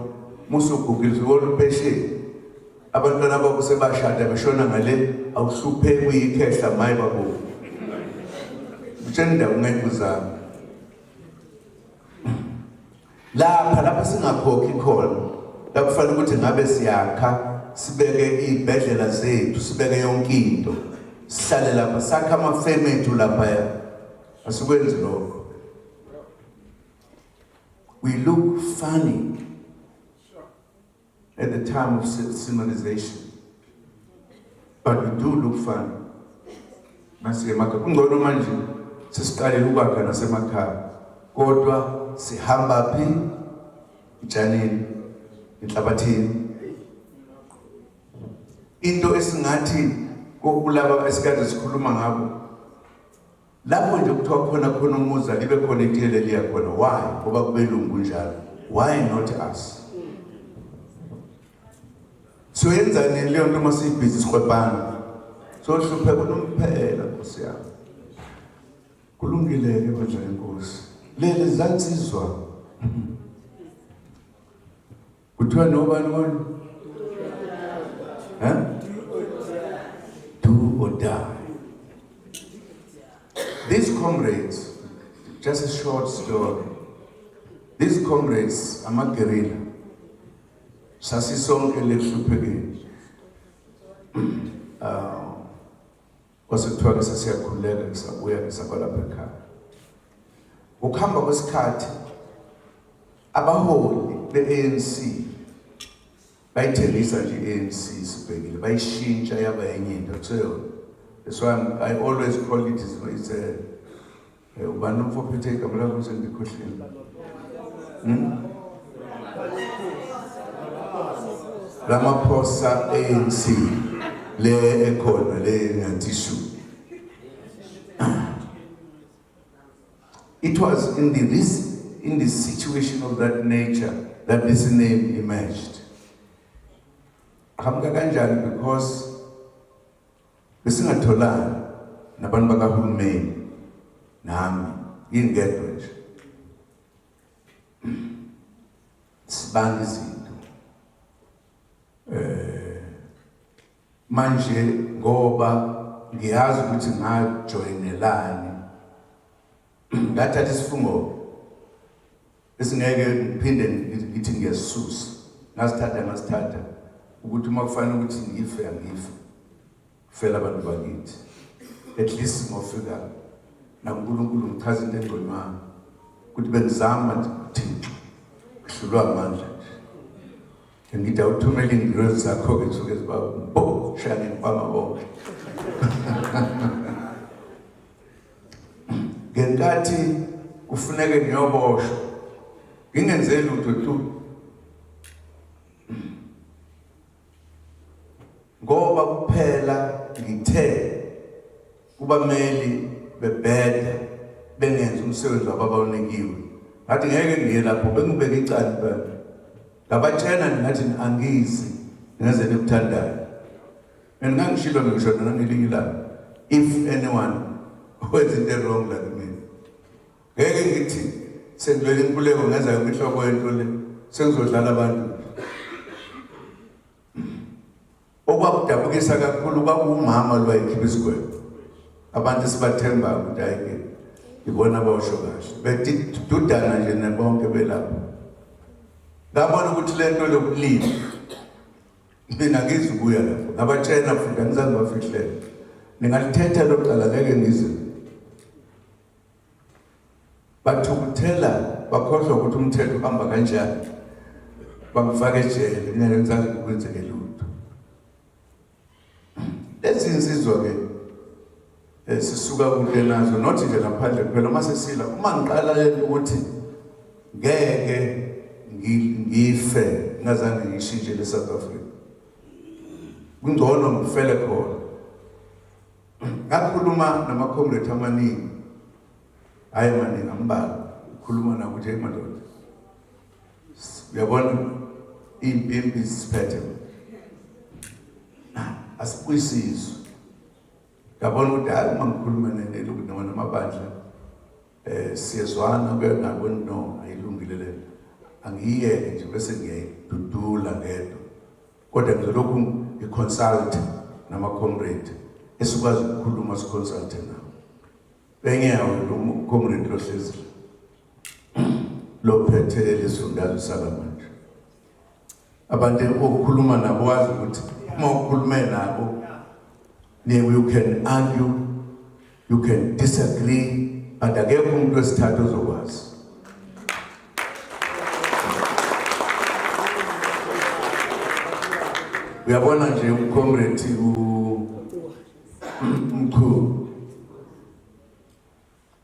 musugugile ubona uphesheya. Abantwana bakho sebashada beshona ngale, awuhlupheki, uyikhehla maye babo. Utshela indaba ungeke uzame. Lapha lapho singakhokhi khona, la kufanele ukuthi ngabe siyakha, sibeke iy'bhedlela zethu, sibeke yonke into, sihlale lapha, sakhe amafemu ethu laphaya. Asikwenzi lokho. We look funny at the time of civilization, but we do look funny masiye emakhaya. Kungcono manje sesiqalile ukwakha nasemakhaya, kodwa sihamba phi? Etshanini, enhlabathini. Into esingathi kokulaba esikade sikhuluma ngabo lapho nje, kuthiwa khona khona umuzi libe khona itiyele liya khona. Why? Ngoba kubelungu kunjalo. Why not us? Siyoyenza nini leyo nto uma siyibhizi sikhwebhana, sohlupheka unomphela? Nkosi yami, kulungile-ke bandla lenkosi. Lele zansizwa kuthiwa nobani kona, eh, do or die. These comrades, just a short story, these comrades, amaguerrilla, sasisonke lekuhluphekeni. Kwase kuthiwa ke sesiyakhululeka, sabuya ke sabalapha ekhaya. Ukuhamba kwesikhathi, abaholi be-ANC bayithengisa nje i-ANC, sibhekile, bayishintsha yaba enye into akuseyona. That's why I always call it, it's a ubani umfo ophethe, igama lakho sengikhohlile, Ramaphosa. ANC le ekhona le ngathi shu. It was in the situation of that nature that this name emerged. Qhamuka kanjani? Because besingatholani nabantu bakahulumeni. Nami ngingedwa nje. Sibanga izinto. Manje ngoba ngiyazi ukuthi ngajoyinelani, ngathatha isifungo esingeke ngiphinde ngithi ngiyasisusa. Ngasithatha ukuthi uma kufanele ukuthi ngife, angife, fela abantu bakithi. At least ngofika nakuNkulunkulu ngichaza into engconywana ukuthi bengizama nje, Thixo, ngihlulwa amandla nje. Ngithi awuthumele iy'ngilozi zakho-ke zisuke ziba bo shaya ngempama bonke. Ngenkathi kufuneke ngiyoboshwa ngingenze lutho tu, ngoba kuphela ngithe kubameli bebheda bengenza umsebenzi wabo abawunikiwe, ngathi ngeke ngiye lapho bengibeke icala impela. Ngabatshena ngathi angizi ngenze nikuthandayo. And ngangishilo ngisho nangelinye ilanga, if anyone wenza into wrong la kumina, ngeke ngithi sengilwela inkululeko ngenza yonke inhlobo yento le, sengizodlala abantu. Okwakudabukisa kakhulu kwakuwumama lo wayekhipha isigwebo, abantu esibathembayo ukuthi hhayi-ke ibona abawusho kahle, bedudana nje nebonke belapho. Ngabona ukuthi le nto lokulima mina ngizubuya lapho. Ngabatshena futhi angizange bafihlele, ningalithetha lo cala, ngeke ngize. Bathukuthela, bakhohlwa ukuthi umthetho uhamba kanjani, bangifaka ejele. Mina ngizange ngikwenzeke lutho. Lezi insizwa-ke sisuka kude nazo, not nje ngaphandle kuphela. Uma sesila, uma ngiqala lento ukuthi ngeke ngife ngazange ngishintshe le South Africa, kungcono ngifele khona. Ngakhuluma nama-comrade amaningi, hhayi maningi, ambalwa, ukhuluma nabo ukuthi hey madoda, uyabona iy'mpimpi zisiphethe, asibuyisizwe. Ngabona ukuthi hhayi, uma ngikhuluma namabandla siyezwana kuyangabona, no, ayilungile le, angiyiyeke nje bese ngiyayidudula ngedwa, kodwa ngizolokhu ngi-consult nama-comrade esikwazi ukukhuluma, si-consulte nawo. Bengiyawo lo comrade lohlezi lophethe lesifundazwe salamanje, abantu okukhuluma nabo wazi ukuthi uma ukhulume nabo, you can argue, you can disagree, but akekho umuntu wesithathu ozokwazi. Uyabona nje u-comrade uMchunu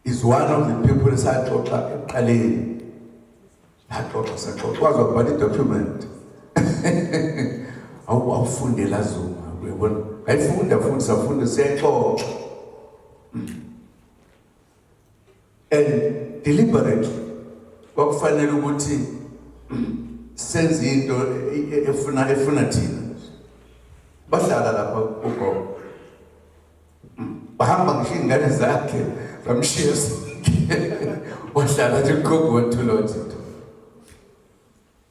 is one of the people esaxoxa ekuqaleni, saxoxa, saxoxa, waze wabhala i-document. Awufundela Zuma, uyabona, ngayifunda futhi, safunda, siyaxoxa. And deliberately kwakufanele ukuthi senze into efuna thina. Bahlala lapha ugogo, bahamba ngisho iy'ngane zakhe bamshiya sonke, wahlala nje ugogo, wathula, wathi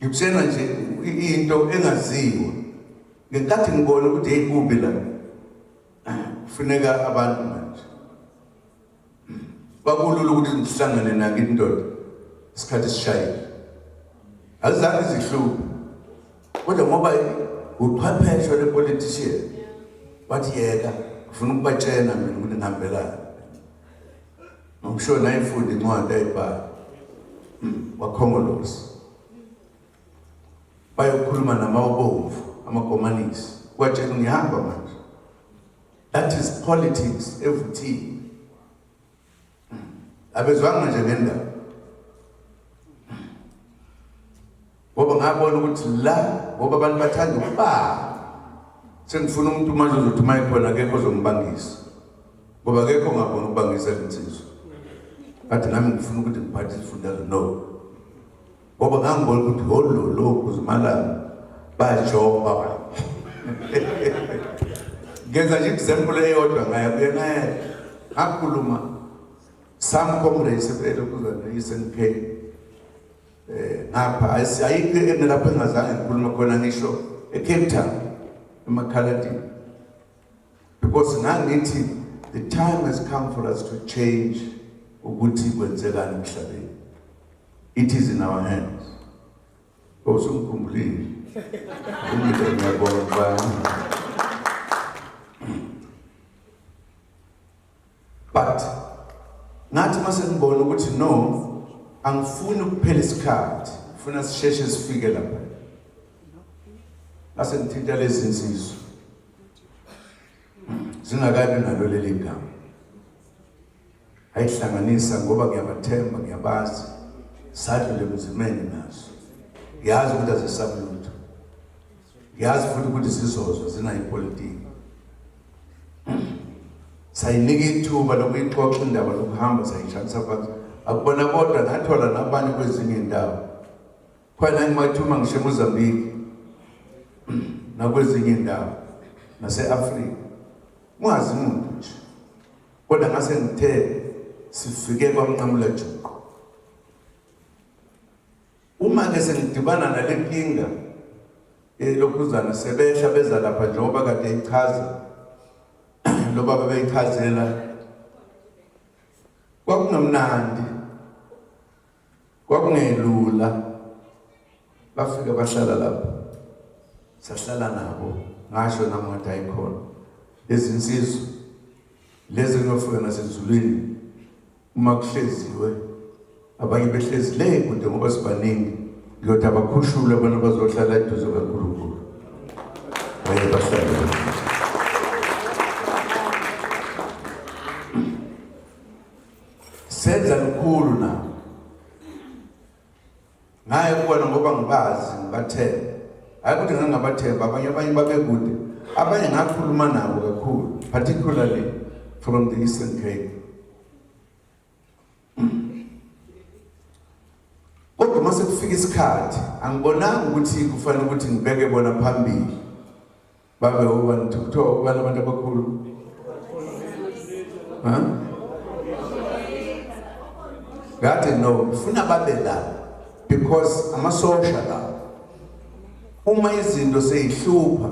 ngikutshena nje into engaziwa. Ngenkathi ngibona ukuthi hey, kubi la, kufuneka abantu manje, kwakulula ukuthi ngihlangane nakithi indoda, isikhathi sishayile, azange izihluphe, kodwa ngoba uchwepheshe le-politician wathi yeka, ngifuna ukubatshena mina ukuthi ngihambelani. Ngomsho nayifunda incwadi ayibhala wakhongolosi, bayokhuluma namawubomvu amakomanisi, watshela ngihamba manje. That is politics evuthiwe, abezwanga nje ngendaba, ngoba ngabona ukuthi la, ngoba abantu bathanda ukubanga, sengifuna umuntu manje ozothi uma ekhona akekho ozongibangisa, ngoba akekho ongabona ukubangisa lensizwa. Ngathi nami ngifuna ukuthi ngiphathe isifundazwe, no, ngoba ngangibona ukuthi holo lo kuzimalanga bajoba. Ngenza nje example eyodwa, ngaya kuyena, ngakhuluma. Some comrades elokuzana Eastern Cape ngapha ayikho engelapho engazange ngikhuluma khona, ngisho eCape Town emakhaladini, because ngangithi the time has come for us to change ukuthi kwenzekani emhlabeni. It is in our hands. Usungikhumbulile. Ngile, ngiyabonga bani, but ngathi mase ngibona ukuthi no, angifuni ukuphela isikhathi, ngifuna sisheshe sifike lapha, ngase ngithinta lezi nsizwa zingakabi nalo leli gama, ayihlanganisa ngoba ngiyabathemba, ngiyabazi, sadlule emzimeni nazo, ngiyazi ukuthi azisabi lutho, ngiyazi futhi ukuthi zizozwa zinayo ipolitiki. Sayinika ithuba lokuyixoxa indaba lokuhamba, sayishanisa phansi. Akubona kodwa, ngathola nabanye kwezinye indawo khona, ngibathuma ngisho eMozambique nakwezinye indawo nase-Afrika, ungazi umuntu nje, kodwa ngase ngithe sifike kwamnqamula juqu. Uma ke sengidibana nale nkinga elokhuzana, sebehla beza lapha njengoba kade ichaza lo baba beyichazela, kwakungemnandi, kwakungelula. Bafika bahlala lapho, sahlala nabo, ngasho nami ngathi ayikhona lezi nsizwa lezi ngiyofika nasezulwini uma kuhleziwe, abanye behlezi le kude ngoba sibaningi, ngiyothi abakhushulwe abantu bazohlala eduze kaNkulunkulu, baye bahlale. Senza lukhulu na ngaye kubona ngoba ngibazi, ngibathemba. Hayi ukuthi ngangingabathemba abanye babekude, abanye ngakhuluma nabo kakhulu, particularly from the Eastern Cape. Kodwa uma sekufika isikhathi, angibonanga ukuthi kufanele ukuthi ngibeke bona phambili, babe ubani, kuthiwa ubani abantu abakhulu, ha. Ngathi no, ngifuna babe la because amasosha la, uma izinto seyihlupha,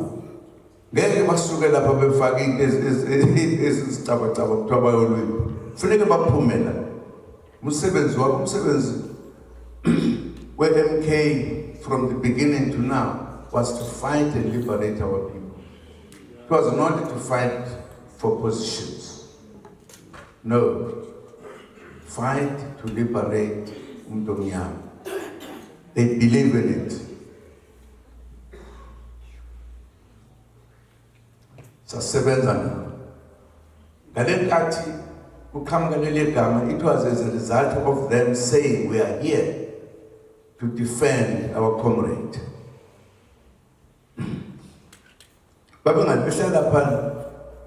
ngeke basuke lapha befake into ezizicabacaba kuthiwa bayolwini. Funeke baphume la. Umsebenzi wabo, umsebenzi we-MK from the beginning to now was to fight and liberate our people. It was not to fight for positions, no, fight to liberate umuntu omnyama. They believe in it. Sasebenza nabo ngale nkathi kuqhamuka leli gama. It was as a result of them saying, "We are here to defend our comrade." Babengathi behlala laphana,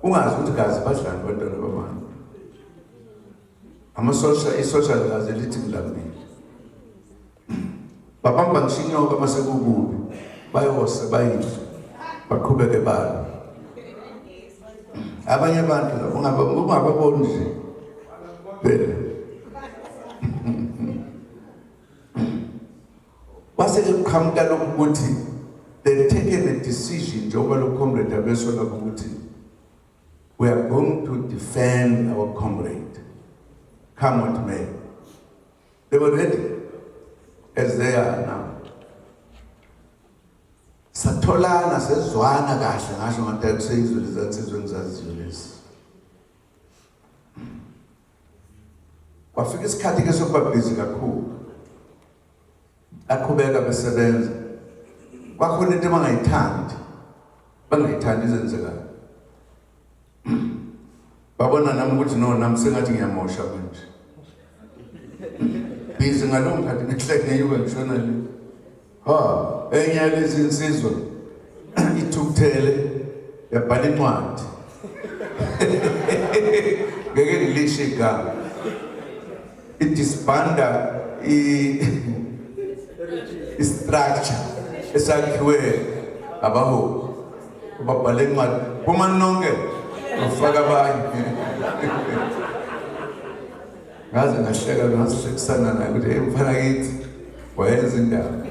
ungazi ukuthi gazi badlani abantwana babantu, amasosha, isosha likaze lithi ngilambile, babamba ngisho inyoka mase kukubi, bayose bayidle, baqhubeke balo. Abanye abantu labo ungababoni nje phela. Kwase ke kuqhamuka lokhu ukuthi they taken a decision, njengoba lo comrade abesho lapho ukuthi we are going to defend our comrade, come what may. They were ready as they are now. Satholana, sezwana kahle, ngasho ngathi kuseyizwe lezansizwe engizaziyo lezi. Kwafika isikhathi ke sokuba busy kakhulu, aqhubeka besebenza, kwakhona into abangayithandi, bangayithandi izenzekayo. Babona nami ukuthi no, nami sengathi ngiyamosha manje, busy ngalowo ngikhathi ngihle ngenyuka ngishona le, ha, enye yalezi insizwa ithukuthele yabhala incwadi, ngeke ngilishe igama, idisbanda i-structure esakhiwe abaholi. Babhale incwadi, phuma nonke, bafaka abanye. Ngaze ngahleka ngasihlekisana naye ukuthi hey mfana kithi wayenza indaba.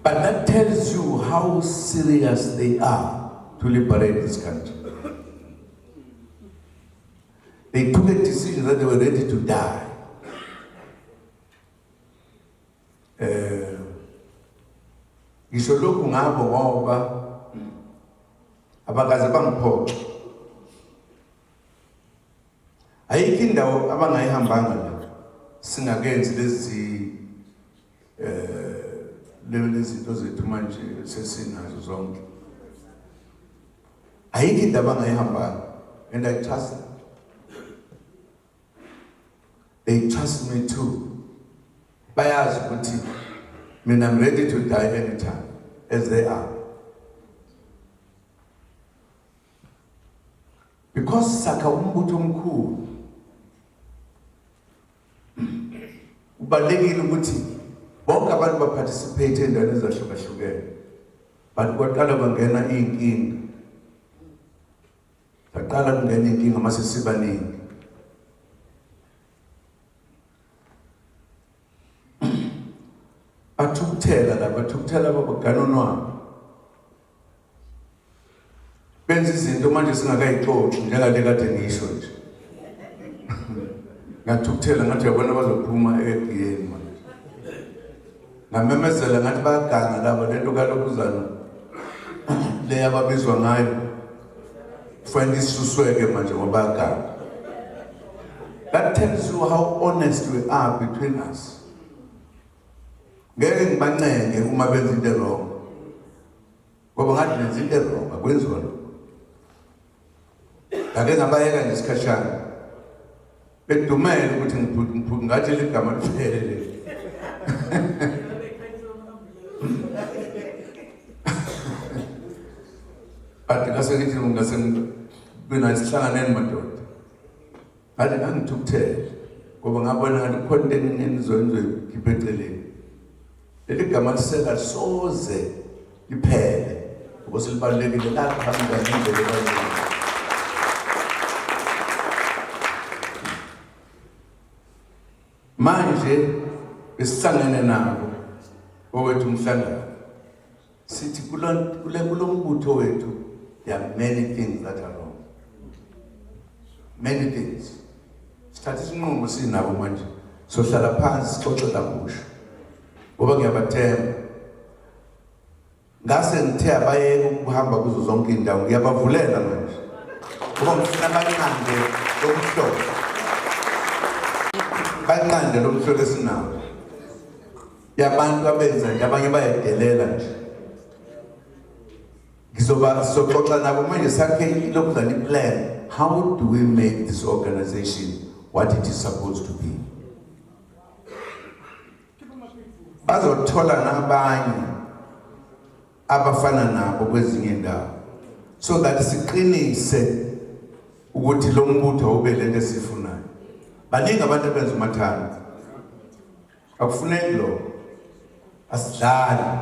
But that tells you how serious they are to liberate this country. They took a decision that they were ready to die. Ngisho lokhu ngabo ngoba abakaze bangiphoxe. Ayikho indawo abangayihambanga la singakenzi lezi lezi zinto zethu manje sesinazo zonke. Ayikho indawo abangayihambanga, and I trust them. They trust me too. Bayazi ukuthi mina I'm ready to die anytime as they are. Because sakha umbutho omkhulu, kubalulekile ukuthi bonke abantu baparticipate endaweni ezahlukahlukene, but kwaqala kwangena iy'nkinga, saqala kungena iy'nkinga mase sibaningi. Bathukuthela la, bathukuthela, babaganonwabo, benza izinto manje singakayixoxi, njengale kade ngisho nje. Ngathukuthela ngathi uyabona bazophuma egiyeni manje. Ngamemezela ngathi bayaganga laba, lento kalokuzana le ababizwa ngayo kufanele isusweke manje ngoba bayaganga. That tells you how honest we are between us. Ngeke ngibancenge uma benza into wrong, ngoba ngathi nenza into wrong, akwenziwa lokho. Ngake ngabayeka nje isikhashana bedumele ukuthi ngiphu ngathi ligama liphele leli. But ngase ngithi ngase mina sihlanganeni madoda. Ngathi ngangithukuthele ngoba ngabona ngathi kukhona into enizoyikhipha eceleni. Leli gama liseka soze liphele ngoba selibalulekile laqhamuka ngendlela ebalulekile. Manje besihlangene nabo owethu umhlangano, sithi kulo mbutho wethu there are many things that are wrong, many things. Sithatha isinqumo sinabo manje, sohlala phansi sixoxe kabusha ngoba ngiyabathemba. Ngase ngithe abayeke ukuhamba kuzo zonke iy'ndawo, ngiyabavulela manje ngoba ngifuna banqande lo mhlobo, banqande lo mhlolo esinawo yabantu abenza nje, abanye bayadelela nje. Ngizoba sizoxoxa nabo manje, sakhe ilokuzana i-plan, how do we make this organization what it is supposed to be. Bazothola nabanye abafana nabo kwezinye indawo so that siqinise ukuthi lo mbutho ube lento esifunayo. Baningi abantu abenza umathanda, akufuneki lo. Asidlali,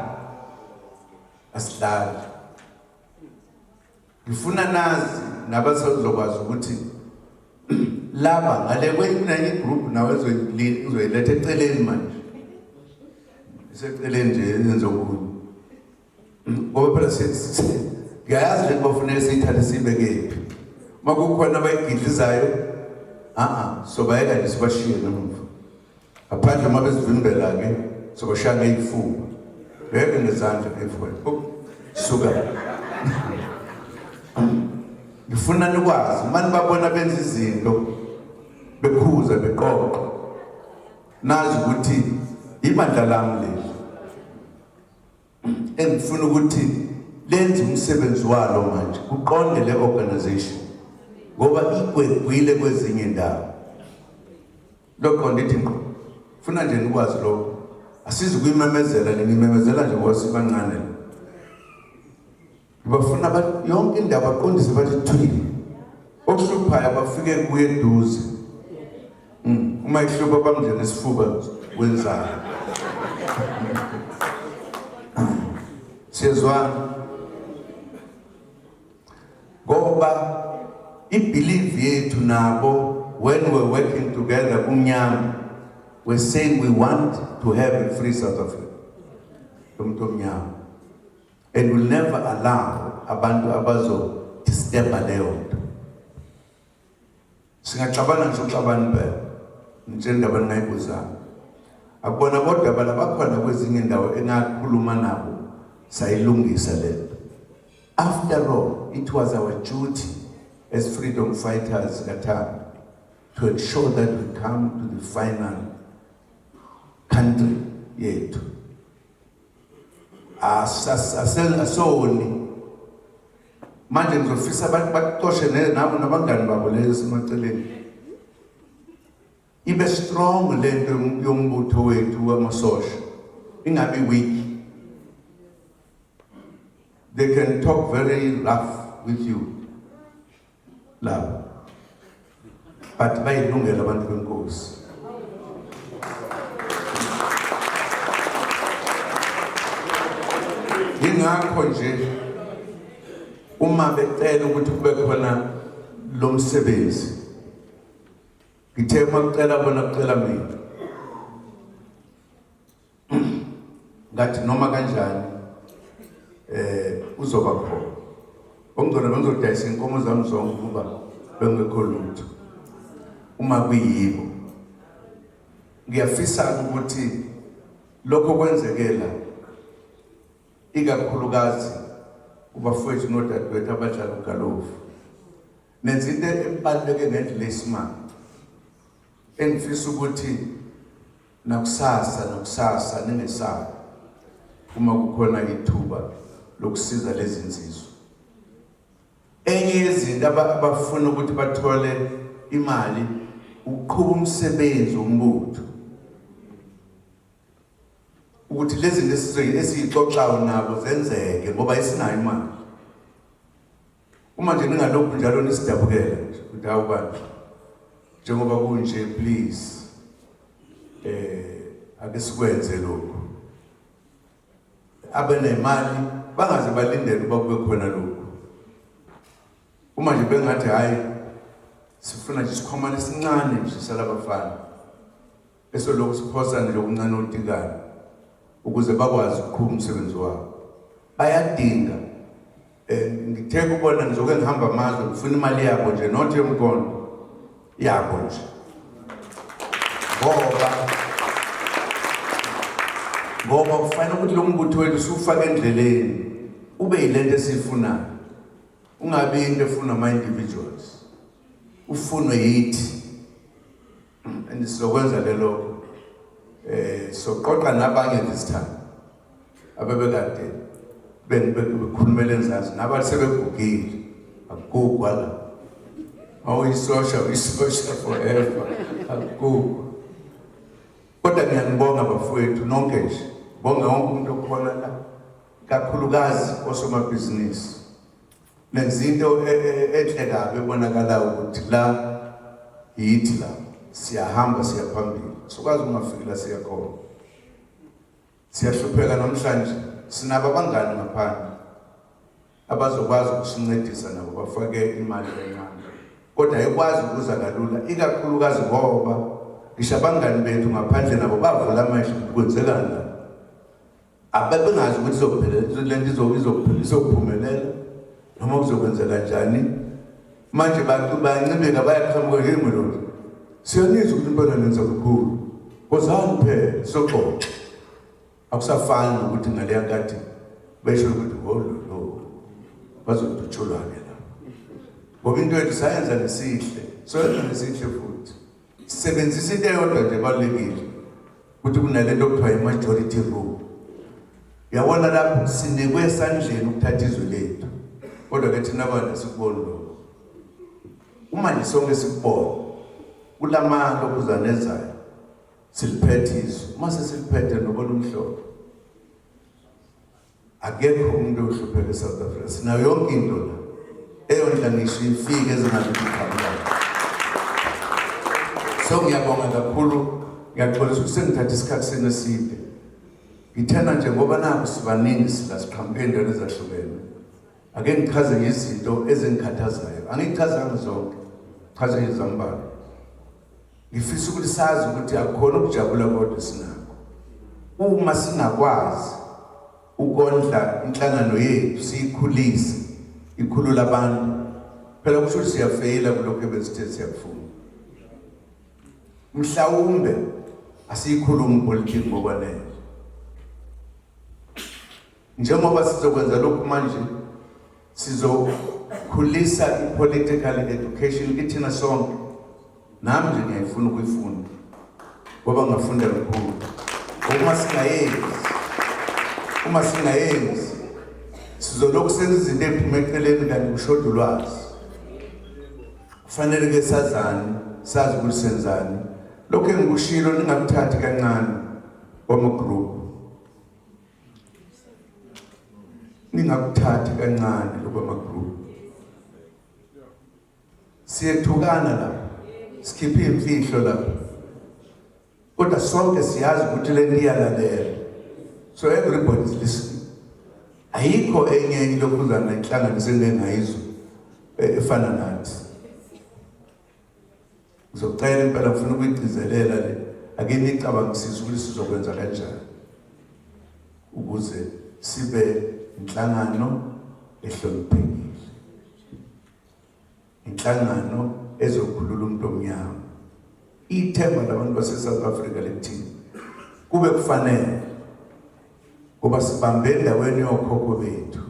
asidlali. Ngifuna nazi nabasezokwazi ukuthi laba ngale kwenye igroup nawe ezoyiletha eceleni manje, iseceleni nje yenze okunye, ngoba phela ngiyayazi le bafuneka siyithathe siyibekephi. Uma kukhona abayigidlizayo, a-a, sobayeka nje sibashiye ngemuva ngaphandle. Uma bezivimbela-ke sobashaya ngey'fuba, ngeke ngezandla, ngey'fuba suka. Ngifuna nikwazi uma nibabona benza izinto, bekhuza, beqoqa, nazi ukuthi ibandla lami leli engifuna ukuthi lenze umsebenzi walo manje, kuqonde le organization ngoba igwegwile kwezinye indawo. Lokho ndithi ngqo, funa nje nikwazi lokho. Asizi kuyimemezela, ngimemezela nje ngoba sibancane. Bafuna yonke indawo baqondise, bathi thwili okuhluphayo bafike kuye eduze. Uma ihlupha bamngena isifuba, wenzani? Siyezwana ngoba ibelief yethu nabo. When we're working together kumnyama, we're saying we want to have a free South Africa. Umuntu omnyama. And we'll never allow abantu abazo disturb leyo nto. Singaxabana ngisho uxabana impela. Ngitshela indaba ningayibuzanga. Akubona kodwa bala bakhona kwezinye indawo engakhuluma nabo sayilungisa lento. After all, it was our duty as freedom fighters kaThando to ensure that we come to the final country yethu. Asoni manje ngizofisa abantu baxoshe nabo nabangani babo leyo semaceleni, ibe strong lento yombutho wethu wamasosha, ingabi weak. They can talk very rough with you labo, but bayilungela abantu benkosi. Yingakho nje uma becela ukuthi kube khona lo msebenzi, ngithe uma kucela bona kucela mina, ngathi noma kanjani uzoba khona. Okungcono bengizodayisa inkomo zami zonke ukuba bengekho lutho uma kuyibo. Ngiyafisa ukuthi lokho kwenzekela ikakhulukazi kubafowethu nodadewethu abadlala ugalofu. Nenza into ebaluleke ngendlela esimanga, engifisa ukuthi nakusasa nakusasa ningesabi uma kukhona ithuba lokusiza lezi nsizwa. Enye yezinto abafuna ukuthi bathole imali ukuqhuba umsebenzi wombutho, ukuthi lezi zinto esiyixoxayo nabo zenzeke, ngoba isinayo imali. Uma nje ningalokhu njalo nisidabukela nje ukuthi hawu bandla, njengoba kunje, please ake sikwenze lokhu. Abenemali bangaze balindele ukuba kube khona lokhu. Uma nje bengathi hayi, sifuna nje isikhwamana esincane nje salabafana, bese lokhu siphosa nje okuncane otikane ukuze bakwazi ukuqhuba umsebenzi wabo, bayadinga. Ngithe kubona ngizoke ngihamba amazwe ngifuna imali yabo nje, not yomkhono yabo nje, ngoba kufanele ukuthi lo mbutho wethu siwufake endleleni, ube yilento esiyifunayo, ungabi into efuna ama-individuals, ufunwe yithi. And sizokwenza ke lokho, soqoqa nabanye this time abebekade bekhulumela enzansi nabathi sebegugile. Akugugwa la, awuyisosha uyisosha forever, akugugwa. Kodwa ngiyanibonga bafowethu nonke nje, bonge wonke umuntu okhona la, kakhulukazi osomabhizinisi. Nenza into enhle kabi ebonakalayo ukuthi la yithi la siyahamba siya phambili, sokwazi ukungafiki la siya khona. Siyahlupheka namhlanje, sinabo abangani ngaphandle abazokwazi ukusincedisa nabo bafake imali encane, kodwa ayikwazi ukuza kalula, ikakhulukazi ngoba ngisho abangani bethu ngaphandle nabo bavula amehlo ukuthi kwenzekani la. Ababengazi ukuthi izophelela lento, izophumelela noma kuzokwenzeka kanjani. Manje bayancibeka, bayaqhamuka yini lona, siyanizwa ukuthi impela nenza kakhulu, wozani phela sizoxoxa. Akusafani nokuthi ngaleya nkathi besho ukuthi holo lo bazodutshulwa-ke la, ngoba into yethu sayenza ngesihle, soyenza ngesihle futhi. Sisebenzisa into eyodwa nje ebalulekile, ukuthi kunalento okuthiwa i-majority rule. Uyabona lapho sinikwe esandleni ukuthatha izwe lethu, kodwa-ke thina abantu asikuboni lokho. Uma nje sonke sikubona kulama lokhuzana ezayo siliphethe izwe, uma sesiliphethe nobona umhlophe, akekho umuntu ohlupheka eSouth Africa. Sinayo yonke into la eyondla ngisho ifike ezingazi ukuthi. So ngiyabonga kakhulu, ngiyaxolisa ukuthi sengithatha isikhathi senu eside. Ngithena nje ngoba naku sibaningi sila, siqhamuke ey'ndaweni ezahlukene. Ake ngichaze ngezinto ezingikhathazayo, angichazanga zonke, chaze nje zambalwa. Ngifisa ukuthi sazi ukuthi akukhona ukujabula kodwa sinakho. Uma singakwazi ukondla inhlangano yethu siyikhulise ikhulula abantu phela kusho ukuthi siyafeyila kulokhu ebesithe siyakufuna. Mhlawumbe asiyikhulumi politiki ngokwanele. Njengoba sizokwenza lokhu manje sizokhulisa i-political education kithina sonke. Nami nje ngiyayifuna ukuyifunda ngoba ngafunda lukhulu. Uma singayenzi, uma singayenzi sizolokhu senza izinto ey'phuma eceleni kanti kushoda ulwazi. Kufanele ke sazane, sazi ukuthi senzani. Lokhu engikushilo ningakuthathi kancane kwama-group. Ningakuthathi kancane lokhu ama-group. Siyethukana lapha. Sikhiphe imfihlo lapha. Kodwa sonke siyazi ukuthi le nto iyalalela. So everybody is listening. Ayikho enye ilokhuzana inhlanganiso engengayizwa efana nathi. Ngizocela impela ngifuna ukuyigcizelela le. Ake nicabangisise ukuthi sizokwenza kanjani ukuze sibe inhlangano ehloniphekile. Inhlangano ezokhulula umuntu omnyama. Ithemba labantu base-South Africa lekuthini kube kufanele ngoba sibambe endaweni yokhokho bethu.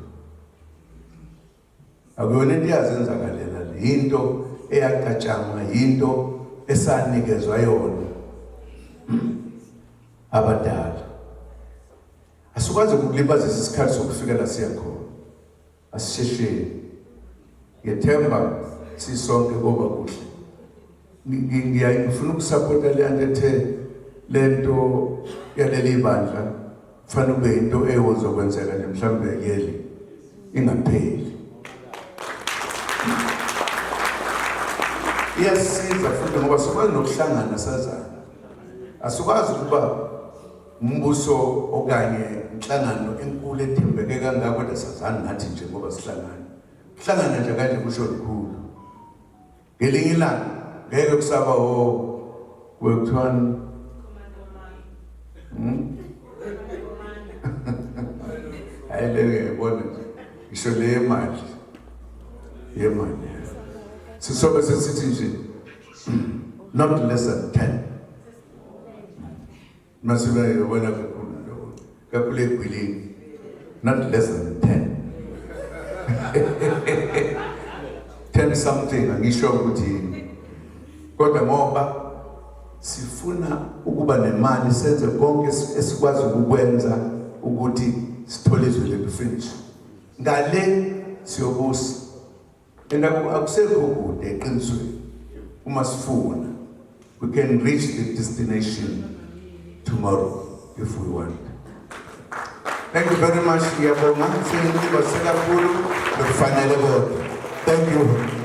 Akuyona into eyazenzakalela le, yinto eyacatshangwa, yinto esanikezwa yona abadala. Asikwazi ukulibazisa isikhathi sokufika la siya khona. Asishesheni. Ngiyethemba sisonke koba kuhle. Ngifuna ukusapota le nto ethe le nto yaleli bandla kufanele kube into eyozokwenzeka nje mhlawumbe yeli ingapheli. Iyasiza futhi ngoba sikwazi nokuhlangana sazana. Asikwazi ukuba umbuso okanye inhlangano enkulu ethembeke kangaka kodwa sazani nathi nje ngoba sihlangana. Kuhlangana nje kanje kusho lukhulu. Ngelinye ilanga ngeke kusaba o kuthiwani? Hayi le ngiyayibona nje. Ngisho le yemali. Yemali. Sisobe sesithi nje not less than 10. Masibe ngiyabona kakhulu lokho. Kakhulu egwilini. Not less than 10. 10 something angisho ukuthi yini. Kodwa ngoba sifuna ukuba nemali senze konke esikwazi ukukwenza ukuthi sithole izwe lethu finish. Ngale siyobusa. And akusekho kude eqinisweni uma sifuna. We can reach the destination tomorrow if we want. Thank you very much. Ngiyabonga. Sengibase kakhulu lokufanele kodwa. Thank you.